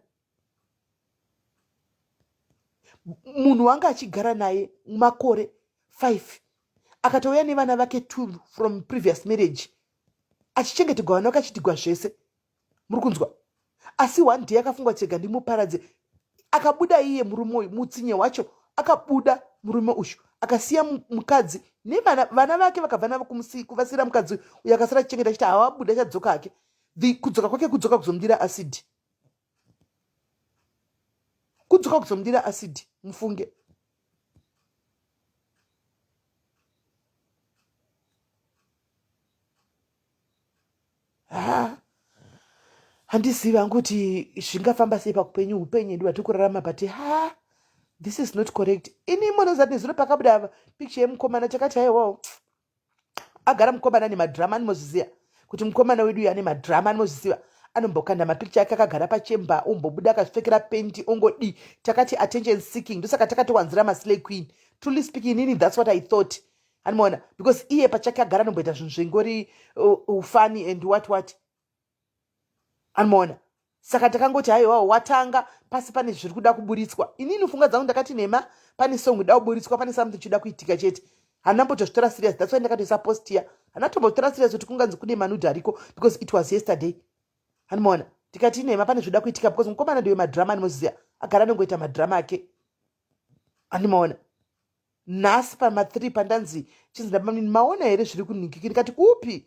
Munhu wanga achigara naye makore 5, akatouya nevana vake two from previous marriage, achichengetegwa vana vake, achitigwa zvese, muri kunzwa? Asi one day akafungwa, chega ndimuparadze. Akabuda iye murume uyu, mutsinye wacho, akabuda murume uyu, akasiya mukadzi nevana. Vana vake vakabva navo kuvasiyira mukadzi uyu, akasara achichengeta, achiti havabuda, achadzoka hake. Kudzoka kwake kudzoka kuzomudira acid, kudzoka kuzomudira acid, mufunge. Ha, handizivi hangu kuti zvingafamba sei pakupenyu, upenyu hedu hwatiri kurarama, but ha, this is not correct. Ini munozati nezuro pakabuda picture yemukomana, takati haiwawo, agara mukomana nemadhirama. Animozviziva kuti mukomana wedu uyu ane madhirama, animozviziva, anombokanda mapicture ake akagara pachemba, ombobuda akazvipfekera penti, ongodii. Takati attention seeking, ndosaka takatowanzira maslay queen. Truly speaking, inini that's what I thought, animaona, because iye pachake agara anomboita zvinhu zvengori funny and what what, animaona. Saka takangoti haiwawo, watanga pasi, pane zviri kuda kuburitswa. Inini funga dzangu ndakati nhema, pane song ida kuburitswa, pane something chida kuitika chete. Handina mbotozvitora serious, that's why ndakatoisa post iya. Handina tombotora serious kuti kunganzi kune manudes ariko, because it was yesterday, animaona. Tikati nhema, pane zvoda kuitika, because mukomana ndewe madhirama, animoziva, agara anongoita madhirama ake, animaona. Nhasi pama3 pandanzi chinzi ndabamnini, maona here zviri kunhingiki? Ndikati kupi?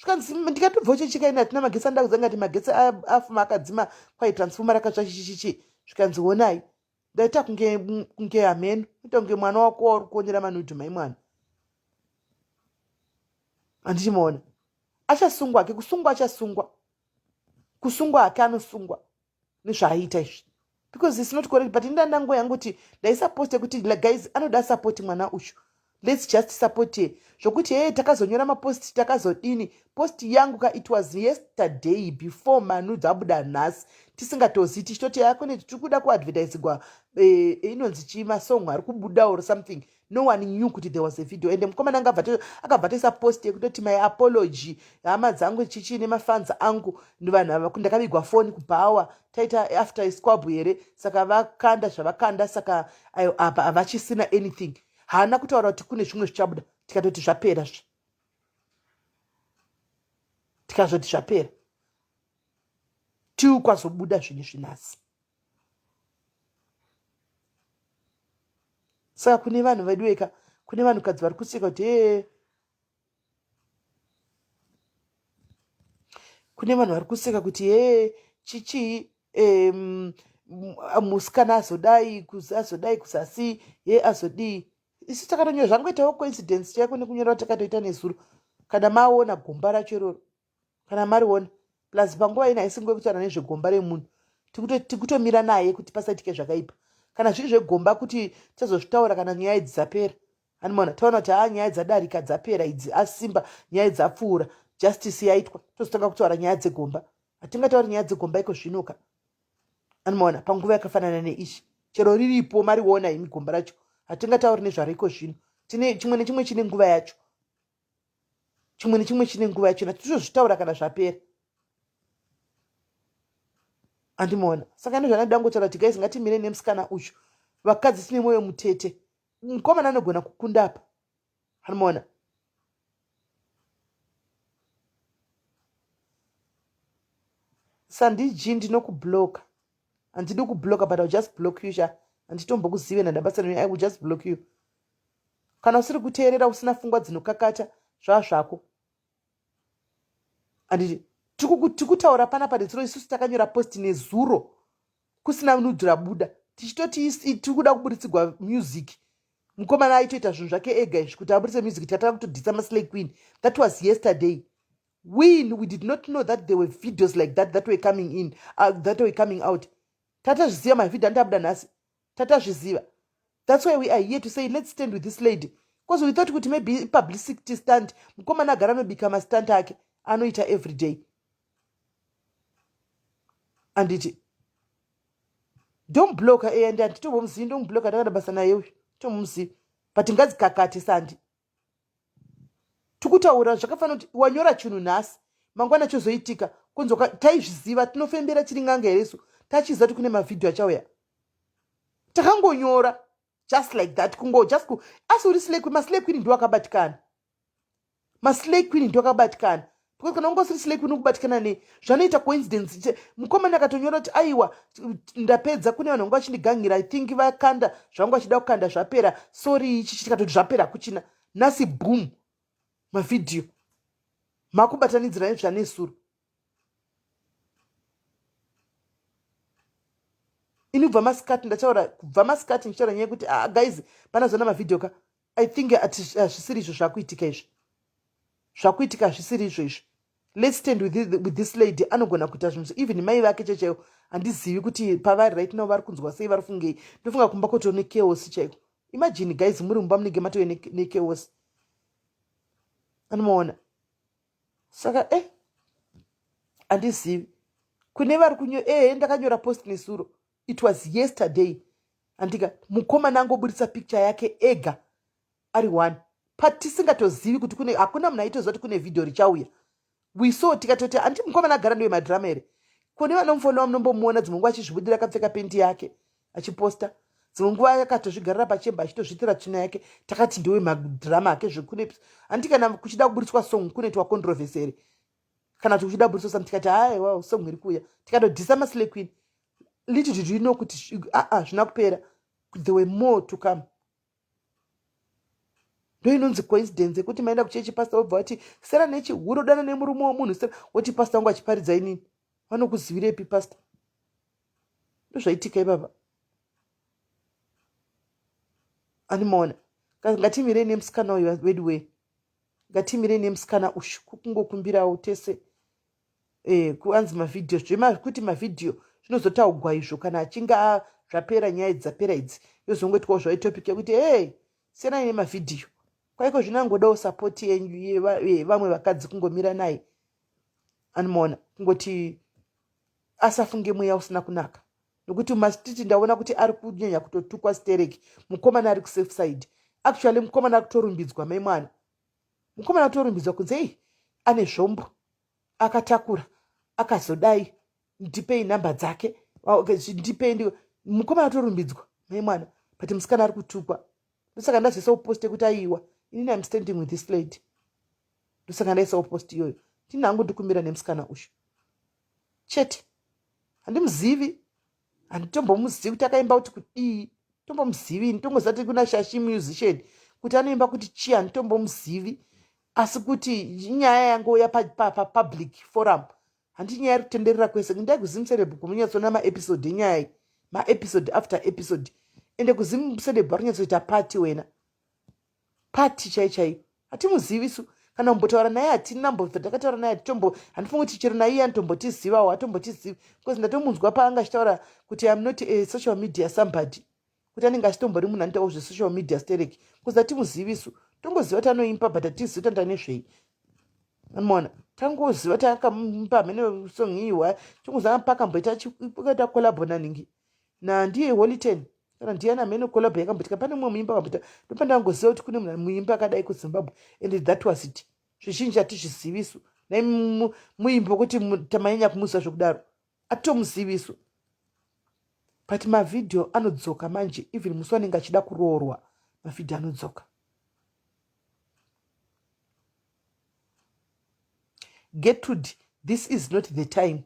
Zvikanzi ndikatobva uchecheka ini hatina magetsi andakuza ngati magetsi afuma akadzima kwai transformer rakatsva chichichichi. Zvikanzi honai ndaita kunge kunge hameno kuita kunge mwana wako wauri kuonera manudhu mai mwana. Handichimuona achasungwa hake kusungwa achasungwa kusungwa hake anosungwa nezvaaita izvi because it's not correct but inda ndango yangu kuti ndaisaposte kuti guys anoda support mwana uyu let's just support her zvokuti hee takazonyora mapost takazodini post yangu ka it was yesterday before manu dzabuda nhasi tisingatozi tichitoti akone tiri kuda kuadvertisigwa eh, inonzi chii masong ari kubuda or something no one knew kuti there was a video ende mukomana akabva toisa post yekutoti my apology hama dzangu chichi nemafans angu vanhu ava ndakavigwa foni kubhawa taita after squab here saka vakanda zvavakanda saka apa havachisina anything haana kutaura kuti kune zvimwe zvichabuda tikatoti zvapera zve tikazoti zvapera till kwazobuda zvinhu zvinasi saka kune vanhu vedu weka kune vanhukadzi vari kuseka kuti hee kune vanhu vari kuseka kuti hee chichii um, musikana azodai azodai kuzasi ye azodii isu takatonyora zvangoitawo coincidence chaiko nekunyora takatoita nezuro kana maona gomba racho iroro kana mariona plus panguva ino haisi nguva yekutaura nezvegomba remunhu tikutomira naye kuti pasaitike zvakaipa kana zviri zvegomba kuti tazozvitaura kana nyaya idzi dzapera animona taona kuti haa nyaya dzadarika dzapera idzi asimba nyaya dzapfuura justice yaitwa tozotanga kutaura nyaya dzegomba hatingatauri nyaya dzegomba iko zvinoka animona panguva yakafanana neichi chero riripo mariona imi gomba racho hatingatauri nezvaro iko zvino tine chimwe nechimwe chine nguva yacho chimwe nechimwe chine nguva yachona totozvitaura kana zvapera andimuona saka ndozvandinoda kungotaura kuti guys ngatimire nemusikana uyu vakadzi tine mwoyo mutete mukomana anogona kukunda apa andimuona sandiji ndinokubloka handidi kubloka but ill just block you sha handitombokuzive nandabasa i will just block you kana usiri kuteerera usina fungwa dzinokakata zvava zvako anditi tikutaura panapa nezuro isusu takanyora post nezuro kusina nudhu rabuda tichitoti tiri kuda kuburitsigwa music mukomana aitoita zvinhu zvake ega izvi kuti aburitse music tikatanga kutodhisa maslay queen that was yesterday we, we did not know that there were videos like that that were coming in that were coming out tatazviziva mavhidhio andiabuda nhasi tatazviziva that's why we are here to say let's stand with this lady because we thought kuti maybe publicity stand mukomana agara anobika mastand ake anoita every day anditi ndomubloka eya ndi handitomuzivi ndomubloka ndakada basa naye uyu tomuzivi but ngadzikakate sandi tikutaura zvakafanira kuti wanyora chinhu nhasi mangwana chozoitika kunzoka taizviziva tinofembera tiri n'anga here isu tachiziva kuti kune mavhidhiyo achauya takangonyora just like that kungo just ku asi uri slay queen maslay queen ndiwo akabatikana maslay queen ndiwo akabatikana because kana unga usiri slay queen ukubatikana nei zvanoita coincidence mukomana akatonyora kuti aiwa ndapedza kune vanhu vanga vachindigangira i think vakanda zvavanga vachida kukanda zvapera sorry ichi tikatoti zvapera kuchina nhasi boom mavhidhiyo makubatanidzira nezvanesuro ini kubva masikati ndataura kubva masikati ndichitaura nyaya yekuti ah, guys pana zona mavhidhiyo ka i think hazvisiri izvo zvakuitika izvi zvakuitika hazvisiri izvo izvi let's stand with, this, with this lady anogona kuita zvinhu even mai vake chechaiwo handizivi kuti pavari right now vari kunzwa sei vari fungei ndofunga kumba koto nechaos chaiko imagine guys muri mumba munenge matove nechaos anomaona saka eh handizivi kune vari kunyo ehe ndakanyora post nesuro it was yesterday andika mukomana angoburitsa picture yake ega ari one patisingatozivi kuti kune hakuna munhu aitoziva kuti kune vhidhiyo richauya we saw tikatoti anti mukomana agara ndiwe madrama here kune vanomufonera munombomuona dzimwe nguva achizvibudira akapfeka penti yake achiposta dzimwe nguva akatozvigarira pachemba achitozviitira tsvina yake takati ndiwe madrama ake zvekune anti kana kuchida kuburitswa song kunoitwa controversy here kana kuti kuchida kuburitswa something tikati haiwa song iri kuuya tikatodhisa maslay queen little did you know kuti aa zvina kupera there were more to come Ndo inonzi coincidence yekuti maenda kuchechi pastor wobva vati sera nechihuro dana nemurume wemunhu sera woti pastor wangu achiparidza inini. Vanokuzivirepi pastor? Ndozvaitika ipapa. Animaona. Ngatimirei nemusikana uyu wedu wee. Ngatimirei nemusikana ushu kungokumbirawo tese eh, kuanzi mavhidhiyo zvekuti mavhidhiyo zvinozotaugwa izvo kana achinge zvapera nyaya idzi dzapera idzi yozongoitwawo zvayo topic yekuti hey siyanai nemavhidhiyo kwaiko zvino angodawo sapoti yenyu yevamwe vakadzi kungomira naye anomaona kungoti asafunge mweya usina kunaka nokuti mumastreet ndaona kuti ari kunyanya kutotukwa stereki mukomana ari kusafe side actually mukomana ari kutorumbidzwa mai mwana mukomana kutorumbidzwa kunze ei ane zvombo akatakura akazodai ndipei nhamba dzake ndipei mukomana atorumbidzwa mai mwana but musikana ari kutukwa ndosaka ndazoisawo post yekuti aiwa inini im standing with this lady ndosaka ndaisawo post iyoyo ndini hangu ndikumira nemusikana uyu chete handimuzivi handitombomuzivi kuti akaimba kuti kudii tombomuzivi ini tongoziva kuti kuna shashi musician kuti anoimba kuti chii handitombomuzivi asi kuti nyaya yangouya papublic forum handi nyaya iri kutenderera kwese ndai kuzimceleb kumunyatsona maepisode enyaya iyi maepisode after episode ende kuzimceleb vari kunyatsoita party wena party chai chaiyo hatimuzivi su kana kumbotaura naye hatina mbobva takataura naye hatitombo handifungi kuti chero naiye anotombotizivawo hatombotizivi because ndatomunzwa paanga achitaura kuti im not a social media somebody kuti anenge achitombori munhu anoitawo zvesocial media sterek bcause hatimuzivi isu tongoziva kuti anoimba but hatizivi kuti anoita nezvei anomaona tangoziva kuti akamupa hamene song iyiwa tongoziva pakamboita akaita collabo naningi nandiye holy ten kana ndiyani hamene collabo yakamboitika pane mumwe muimba akamboita ndopandangoziva kuti kune munhu muimba akadai kuzimbabwe and that was it zvizhinji hatizvizivi isu nai muimbi wekuti tamanyanya kumuziva zvekudaro atomuzivi isu but mavhidhiyo anodzoka manje even musi wanenge achida kuroorwa mavhidhiyo anodzoka Gertrude, this is not the time.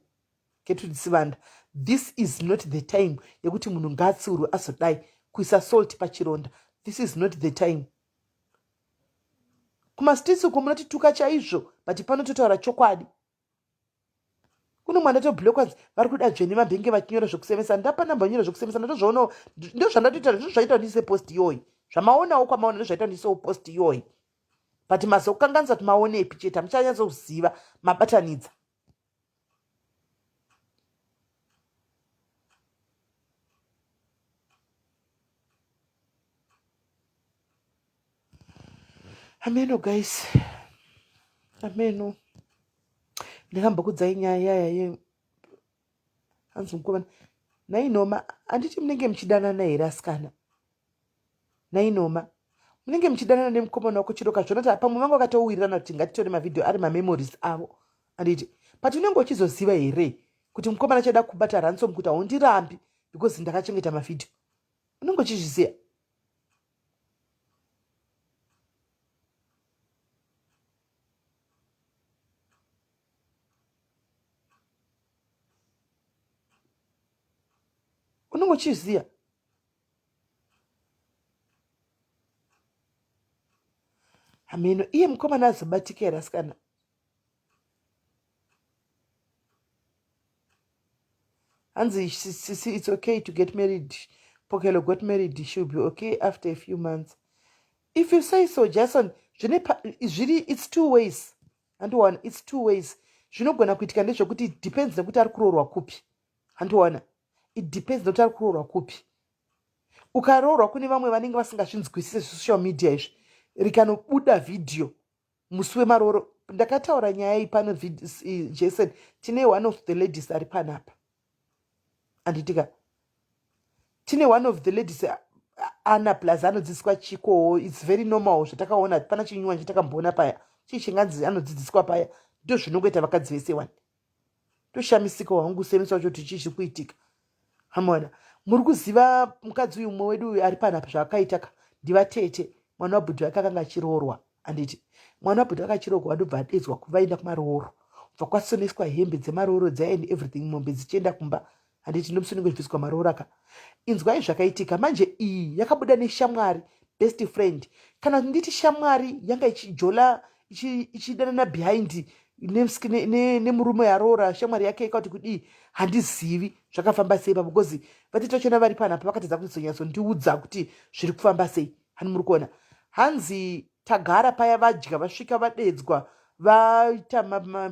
Gertrude Sibanda, this is not the time yekuti munhu ngaatsiurwe azodai kuisa salt pachironda. This is not the time. Kumastreets uko munotituka chaizvo but pano totaura chokwadi. Kuno mwana toblockwa vari kuda dzvene vambenge vachinyora zvekusemesa ndapa namba nyora zvekusemesa ndatozvionawo ndozvandatoita ndozvaita ndiise post iyoyi zvamaonawo kwamaona ndozvaita ndiisewo post iyoyi but mazokanganisa kuti maonepi chete hamuchanyatsoziva mabatanidza Ameno guys, ameno ndakambokudzai nyaya yaya ye hanzi mukomana nainoma handiti munenge muchidanana here asikana nainoma munenge muchidanana nemukomana wako chero kazviona kuti pamwe vanga vakatowirirana kuti ngatitore mavhidhiyo ari mamemories avo handiti but unenge uchizoziva here kuti mukomana achada kubata ransom kuti haundirambi because ndakachengeta mavhidhiyo unenge uchizviziva unenge uchiziva hameno iye mukomana azobatika here asikana hanzi sisi it's okay to get married pokelo got married she'll be okay after a few months if you say so jason zvine zviri it's two ways handiwana it's two ways zvinogona kuitika ndezvekuti it depends nekuti ari kuroorwa kupi handiwana it depends nekuti ari kuroorwa kupi ukaroorwa kune vamwe vanenge vasingazvinzwisise zvesocial media izvi rikanobuda vhidhiyo musi wemarooro ndakataura nyaya iyi pano jason tine one of the ladies ari panapa anditika tine one of the ladies ana plus anodzidziswa chikowo its very normal zvatakaona pana chinyuwa chatakamboona paya chii chinganzi anodzidziswa paya ndo zvinongoita vakadzi vese wani toshamisika wangu semisa wacho kuti chii chiri kuitika hamona muri kuziva mukadzi uyu mumwe wedu uyu ari panapa zvaakaita ka ndivatete mwana wabhudhi vake akanga achiroorwa handiti mwana wabhudhi vake achiroorwa vandobva adedzwa kuvaenda kumarooro bva kwasoneswa hembe dzemarooro dzaya and everything mombe dzichienda kumba handiti ndomusi unenge uchibviswa maroora ka inzwai zvakaitika manje iyi yakabuda neshamwari Best friend kana kuti nditi shamwari yanga ichijola ichidanana behind nemurume yaroora shamwari yake ikati kudii, handizivi zvakafamba sei papo, because vatete vachona vari panapa vakatadza kuzonyatsondiudza kuti zviri kufamba sei. Hani muri kuona, hanzi tagara paya, vadya, vasvika, vadedzwa, vaita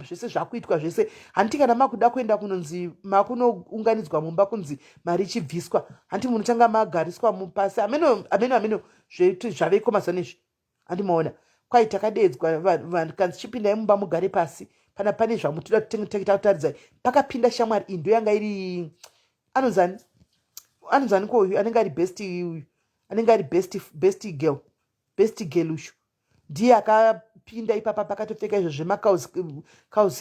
zvese zvakuitwa zvese. Hanti kana makuda kuenda kunonzi makunounganidzwa mumba, kunzi mari ichibviswa, hanti munotanga magariswa mupasi. Ameno, ameno, ameno zvaveko mazuva nezvi. Handimaona kwai takadedzwa vanhu, kanzi chipindai mumba mugare pasi, pana pane zvamutoda kutaridzai. Pakapinda shamwari iyi, ndoyanga iri anonzani, anonzani ko uyu anenge ari best, uyu anenge ari best, best girl, best girl ushu ndiye akapinda ipapa, pakatopfeka izvo zvemacows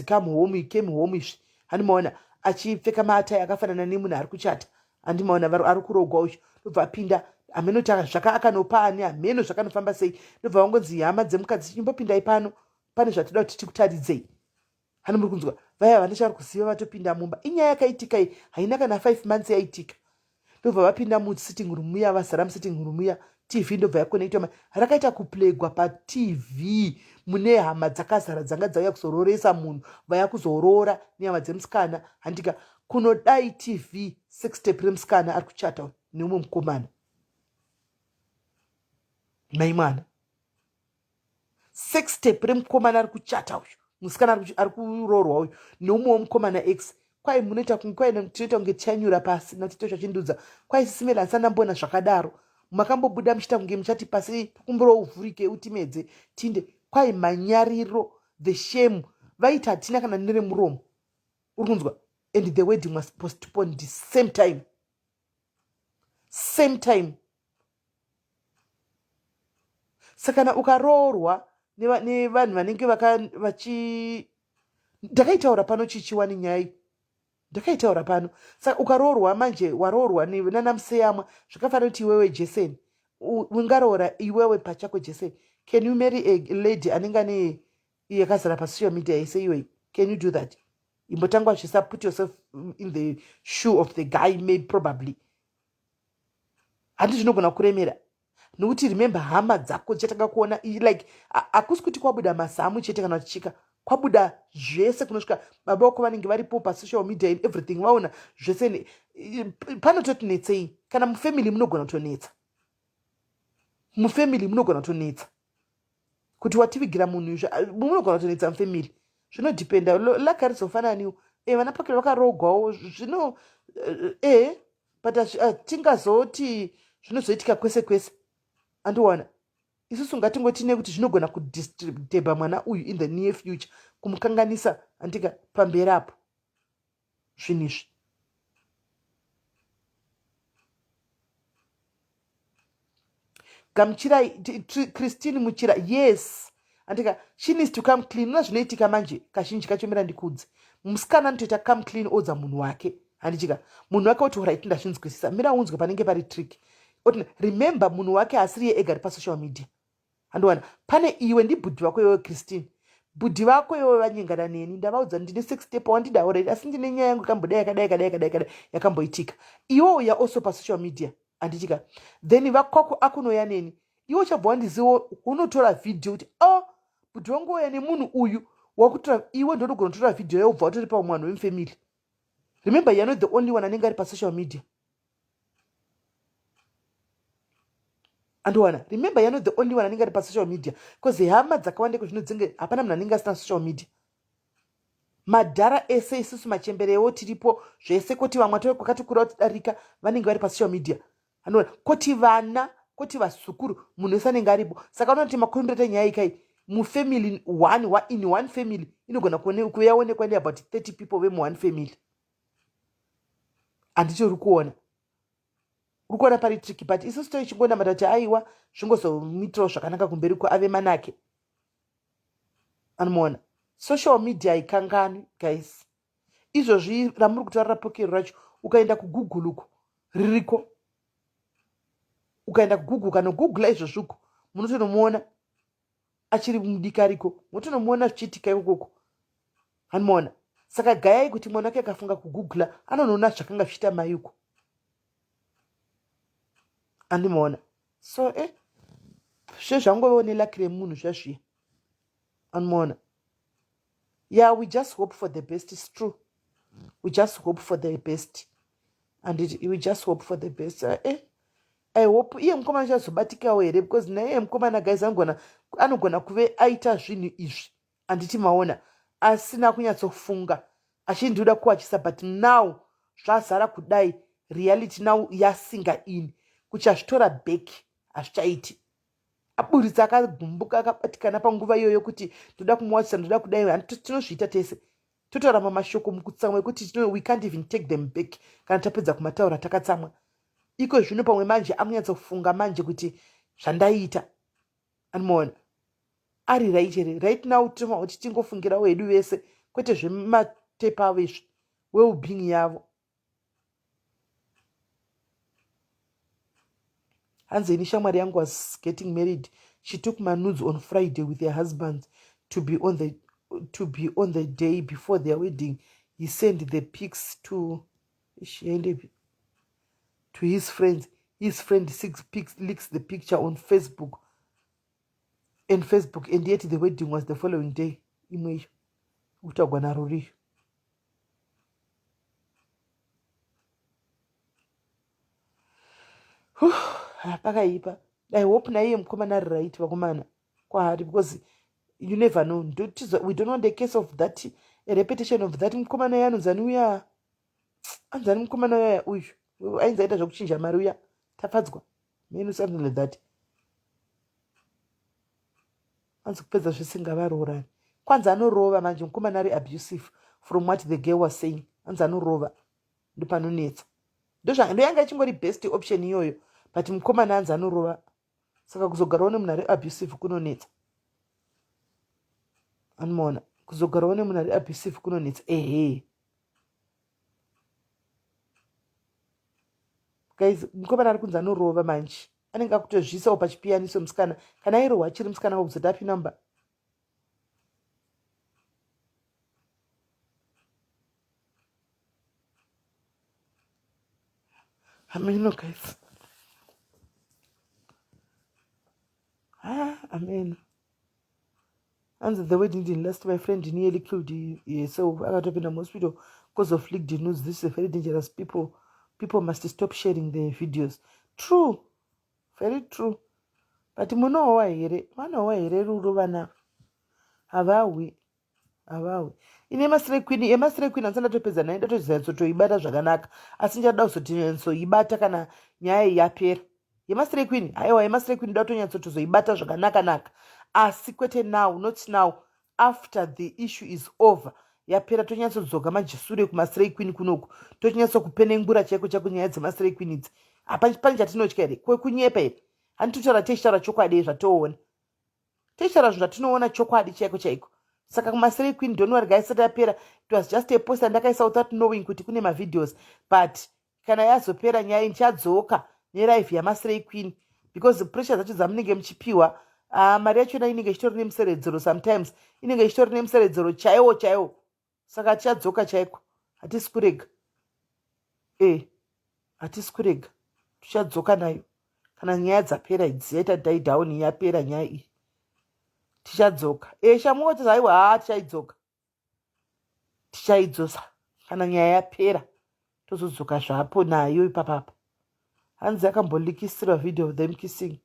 come home, came home izvi. Handimaona achipfeka maatai akafanana nemunhu ari kuchata. Handimaona ari kurogwa uchu, ndobva apinda. Hameno zvaka akanopa ani, hameno zvakanofamba sei. Ndobva vangonzi hama dzemukadzi, chimbopindai pano, pane zvatoda kuti tikutaridzei. Hani muri kunzwa, vaya vane chavari kuziva vatopinda mumba. Inyaya yakaitika iyi, haina kana 5 months yaitika. Ndobva vapinda musitting room muya, vazara musitting room muya. TV ndobva yakonektwa, rakaita kuplegwa paTV mune hama dzakazara dzanga dzauya kuzororesa munhu, vaya kuzoroora nehama dzemusikana. Handika kunodai TV, sex tape remusikana ari kuchata neumwe mukomana, mai mwana. Sex tape remukomana ari kuchata uyu, musikana ari kuroorwa uyu neumwe wemukomana ex. Kwai munoita, kwai tinoita kunge tichanyura pasi natito chachindudza. Kwai sisimela handisandambona zvakadaro. Makambobuda muchiita kunge muchati pasi kumbiro uvhurike utimedze tinde. Kwai manyariro, the shame vaiti hatina kana neremuromo. Uri kunzwa? And the wedding was postponed the same time, same time. Saka kana ukaroorwa nevanhu vanenge vachi, ndakaitaura pano chichiwani nyaya, ndakaitaura pano. Saka ukaroorwa manje, waroorwa nanamuseyamwa, zvakafanira kuti iwewe Jason ungaroora iwewe pachako. Jason, can you marry a lady anenge ane yakazara pasocial media yese iyoyi? Can you do that? Imbotangwa zvisa, put yourself in the shoe of the guy. Maybe, probably, handi zvinogona kuremera, nokuti remember, hama dzako dzichatanga kuona like hakusi kuti kwabuda mazamu chete kana kuchika, kwabuda zvese kunosvika baba vako vanenge varipo pasocial media and everything, vaona zvese. Panototinetsei kana mufamily, munogona kutonetsa mufamily, munogona kutonetsa kuti wativigira munhu izvo, munogona kutonetsa mufamily. Zvinodhipenda laka rizofananiwo. E, vana pakiro vakarogwawo zvino e, but tingazoti zvinozoitika kwese kwese. Andiona isusu ngatingoti nekuti zvinogona kudisturba mwana uyu in the near future, kumukanganisa, andika pamberi apo zvinhu izvi. Gamuchirai Christine Muchira, yes, andika she needs to come clean. Una zvinoitika manje kazhinji kacho, mira ndikudze, musikana anotoita come clean, odza munhu wake, handichika munhu wake oti, "Alright, ndazvinzwisisa." Mira unzwe panenge pari trick. Oti remember, munhu wake asiriye ega ari pasocial media. Handiwana pane iwe, ndibhudhi vako iwewe Christine, bhudhi vako iwewe vanyengana neni, ndavaudza ndine sex tape, wandida, alright, asi ndine nyaya yangu ikambodai, yakadai, yakadai, yakadai, yakadai, yakamboitika. Iwe uya also pasocial media, handichika then vakwako akunoya neni, iwe uchabva wandiziwo, unotora vhidhiyo kuti, "O oh, bhudhi wangu uya nemunhu uyu." Wakutora iwe, ndonogona kutora vhidhiyo yaubva watori pamwe vanhu vemufamily. Remember, you are not the only one anenge ari pasocial media. Andiwana, remember, you are not the only one anenge ari pasocial media, because hama dzakawanda iko zvino dzinge hapana munhu anenge asina social media. Madhara ese, isusu machemberewo tiripo zvese, koti vamwe kwakatikura kutidarika vanenge vari pasocial media. Anoona koti vana, koti vazukuru, munhu wese anenge aripo. Saka unoti makurumbira nyaya ikai mufamily one, in one family inogona kuve yaonekwa neabout 30 people vemuone family. Handiti uri kuona, uri kuona pari tricky? But isusu toichingonamata kuti aiwa, zvingozomuitirawo zvakanaka kumberi ave manake. Anomuona, social media haikanganwi, guys. Izvozvi ramuri kutaurira pokero racho, ukaenda kuGoogle uko ririko. Ukaenda kuGoogle, ukanogoogla izvozvi uko, munotonomuona achiri mudiki ariko, munotonomuona zvichiitika ikokoko. Hanimuona? Saka gayai kuti mwana wake akafunga kugoogla anonoona zvakanga zvichiita mai uko. Andimuona? So Zvezvangovewo nelaki remunhu zvazviya. Anomuona. Yeah, we just hope for the best. It's true. We just hope for the best. And it, we just hope for the best. Uh, eh? I hope iye mukomana achazobatikawo here because naiye mukomana guys anogona anogona kuve aita zvinhu izvi handiti maona asina kunyatsofunga achindiuda kuwachisa but now zvazara kudai reality now yasinga ini kuchazvitora back hazvichaiti aburitsa akagumbuka akabatikana panguva iyoyo kuti ndoda kumuwachisa ndoda kudai tinozviita tese totaura mamashoko mukutsamwa ekuti we can't even take them back kana tapedza kumataura takatsamwa iko zvino pamwe manje amunyatsofunga manje kuti zvandaiita animoona ari right here right now tinofanira kuti tingofungirawo hedu vese kwete zvematepa avo izvi wellbeing yavo hanzi ini shamwari yangu was getting married she took manudes on friday with her husband to be on the, to be on the day before their wedding he sent the pics to ishiendepi to his friends his friend six pics, leaks the picture on facebook and facebook and yet the wedding was the following day imwe iyo kutagwa naruriyo pakaipa i hope naiye mukomana ari right vakomana kwaari because you never know we don't want a case of that a repetition of that mukomana iye anonzani uya anzani mukomana uya uyu ainzi aita zvekuchinja mari uya tafadzwa menu something like that anzi kupedza zvese ngavaroorani kwanzi anorova manje mukomana ari abusive from what the girl was saying anzi anorova ndopanonetsa ndoyanga ichingori best option iyoyo but mukomana anzi anorova saka kuzogarawo nemunhu ari abusive kunonetsa anomaona kuzogarawo nemunhu ari abusive kunonetsa ehe guys mukomana ari kunzi anorova manje anenge akutozviisawo pachipiyaniso musikana kana airohwa achiri musikana wakuzoti api number Ameno guys. Ah, ameno. Hanzi the wedding didn't last my friend nearly killed herself akatopinda muhospital because of leaked news this is a very dangerous people people must stop sharing the videos true very true but munohowa here vanohowa here ruru vana havahwi havawi ine masire queen yemasire queen andisati ndatopedza naye ndatozonyatsotoibata zvakanaka asi ndichada kuzotonyatsoibata kana nyaya iyi yapera yemasire queen haiwa yemasire queen ndoda kutonyatsotozoibata zvakanaka naka asi kwete now not now after the issue is over yapera tonyatsodzoka manje sure kumasire queen kunoku tochinyatsokupengura chaiko chaiko nyaya dzemasire queen idzi hapane chatinotya here kwekunyepa here handitotaura tichitaura chokwadi zvatoona Tichitaura zvinhu zvatinoona chokwadi chaiko chaiko. Saka kumasere queen don't worry guys isati yapera it was just a post andakaisa without knowing kuti kune mavideos but kana yazopera nyaya ndichadzoka nelive yamasere queen because pressure dzacho dzamunenge muchipiwa uh, mari yachona inenge ichitori nemuseredzero sometimes inenge ichitori nemuseredzero chaiwo chaiwo saka tichadzoka chaiko hatisi kurega e hatisi kurega tichadzoka nayo kana nyaya dzapera idzi yaita die down yapera nyaya iyi tichadzoka e shamuoti haiwa haa tichaidzoka tichaidzosa kana nyaya yapera tozodzoka zvapo nayo ipapapa hanzi akambolikisirwa video of them kissing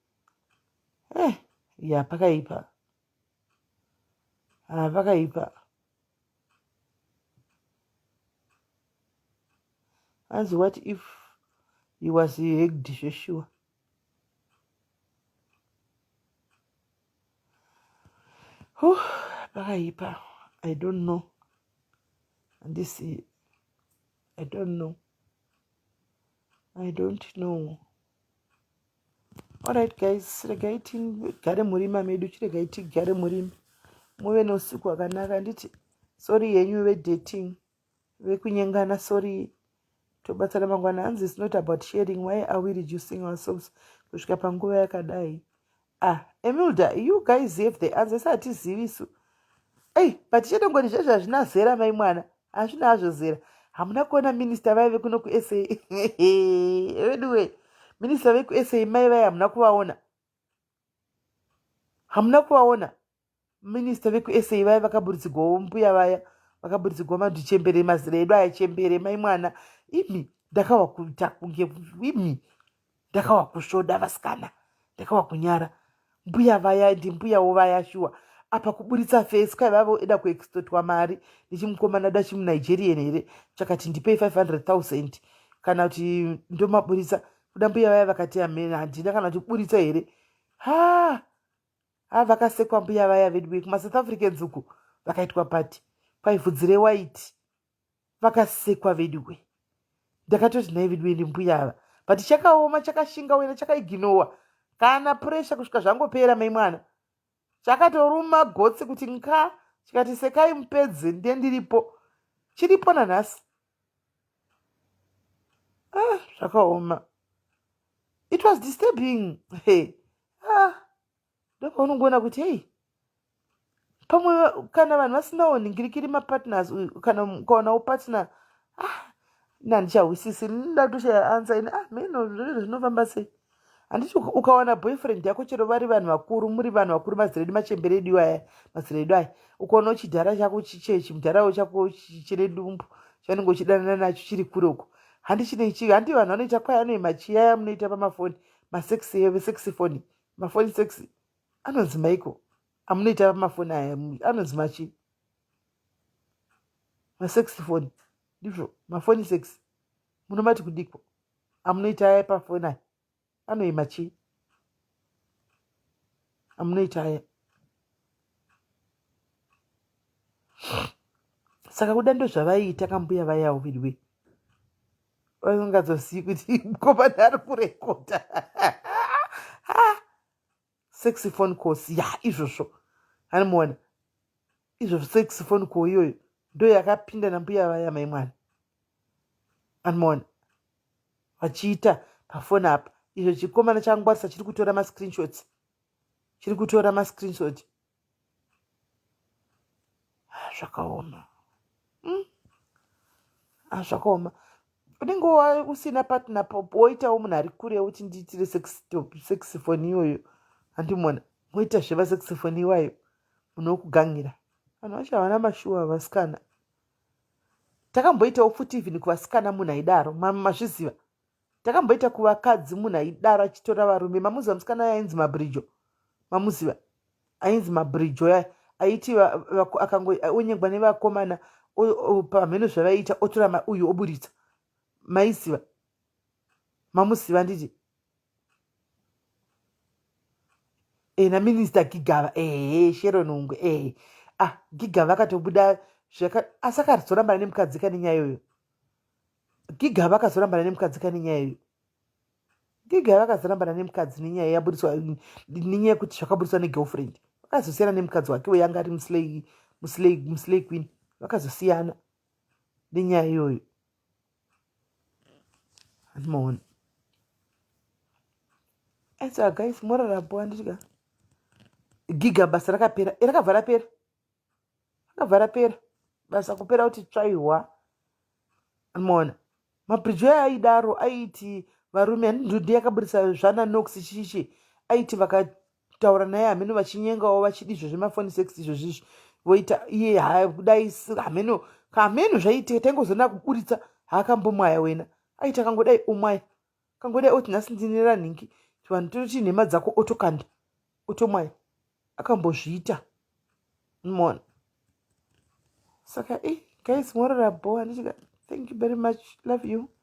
eh ya pakaipa ah pakaipa hanzi what if he was hacked zveshuwa pakaipa i don't know handisi i don't know i don't know Alright guys, regai tigare murima medu, chiregai tigare murima. Muve neusiku hwakanaka handiti? Sorry yenyu vedating, vekunyengana sorry. Tobatsana mangwana hanzi it's not about sharing. Why are we reducing ourselves kusvika panguva yakadai? Ah, Emilda, you guys have the answer. Hatizivi isu. Ei, but chete ngoni zvezvo hazvina zera mai mwana. Hazvina hazvo zera. Hamuna kuona minister vaive kuno kuSA. Veduwe. Minister vekuSA mai vaya hamuna kuvaona. Hamuna kuvaona minista vekuSA vaya vakaburitsigwawo mbuya vaya vakaburitsigwa madhuchembere mazira edu aya chembere mai mwana imi ndakawa kuita kunge imi ndakawa kusvoda vasikana ndakawa kunyara mbuya vaya ndimbuyawo vaya shuwa apa kuburitsa face kwai vavo ida kuextotwa mari nechimukomana da chimunigerian here chakati ndipei 500 000 kana kuti ndomaburitsa kuda mbuya vaya vakati amene handina kana kuti buritsa here ha ha vakasekwa mbuya vaya veduwe kumasouth africans uku vakaitwa pati kwaivhudzi rewhite vakasekwa veduwe ndakatoti nhai veduwe ndimbuya ava but chakaoma chakashinga wena chakaiginowa kana puresha kusvika zvangopera mai mwana chakatoruma gotsi kuti nka chikati sekai mupedze ndiye ndiripo chiripo nanhasi ah, zvakaoma it was disturbing hey. ah, ndopaunongoona kuti hei pamwe kana vanhu vasinawo nhingirikiri mapartners kana ukaonawo partner ah, ini handichahwisisi ndatoshaya ansa ini ah meno zvinhu zvinofamba sei handiti ukawana boyfriend yako chero vari vanhu vakuru muri vanhu vakuru mazera edu machembere edu aya mazera edu aya ukaona chidhara chako chichechi mudharawo chako chine dumbu chaunenge uchidanana nacho chiri kure uko handi chine chi handi vanhu vanoita kwaya anoe machiyaya munoita pamafoni masexi sexy foni mafoni sexy anonzi maiko amunoita pamafoni aya anonzi machi masexy foni ndizvo mafoni sexy munomati kudiko amunoita aya pafoni aya anoima chii amunoita aya saka kuda ndozvavaiita kambuya vayawo veduwe vasingazozivi kuti mukomana ari kurekodha sexy phone calls ya izvozvo anomuona izvozvo sexy phone call iyoyo ndo yakapinda nambuya vaya mai mwana anomuona vachiita pafoni apa izvo chikomana changwarisa chiri kutora mascreenshots chiri kutora mascreenshot ah, zvakaoma. Ah, zvakaoma unenge usina partner woitawo munhu ari kure uti ndiitire sex phone iyoyo handimona moita zveva sex phone iwayo munhu wokugangira vanhu vacho havana mashuwa vasikana takamboitawo futi even kuvasikana munhu aidaro mazviziva takamboita kuvakadzi munhu aidaro achitora varume mamuziva musikana ainzi mabrijo mamuziva ainzi mabrijo ya aiti akangoonyengwa nevakomana pamheno zvavaiita otora uyu oburitsa maiziva mamuziva nditi e naminista gigava ehe sheron ungwe ehe ah gigava akatobuda asi akazorambana nemukadzi kane nyaya iyoyo Giga vakazorambana nemukadzi kane nyaya iyo. Giga vakazorambana nemukadzi nenyaya yaburitswa nenyaya yekuti zvakaburitswa negirlfriend. Vakazosiyana nemukadzi wake uyo anga ari muslay muslay muslay queen. Vakazosiyana nenyaya iyoyo. Handimaona. Aisa guys morara bho handitya. Giga basa rakapera. Rakabva rapera. Rakabva rapera. Basa kupera kuti tsvaihwa. Maona mabridge aya aidaro aiti varume handindundi yakaburitsa zvana nox chichichi aiti vakataura naye hameno vachinyengawo vachidi izvo zvemafoni sex izvo zvizvi voita iye hakudai hameno hameno zvaiitika taingozona kuburitsa haakambomwaya wena aiti akangodai omwaya kangodai oti nhasi ndine ranhingi vanhu tinoti nhema dzako otokanda otomwaya akambozviita unoona saka e guys morara bho handiti thank you very much love you.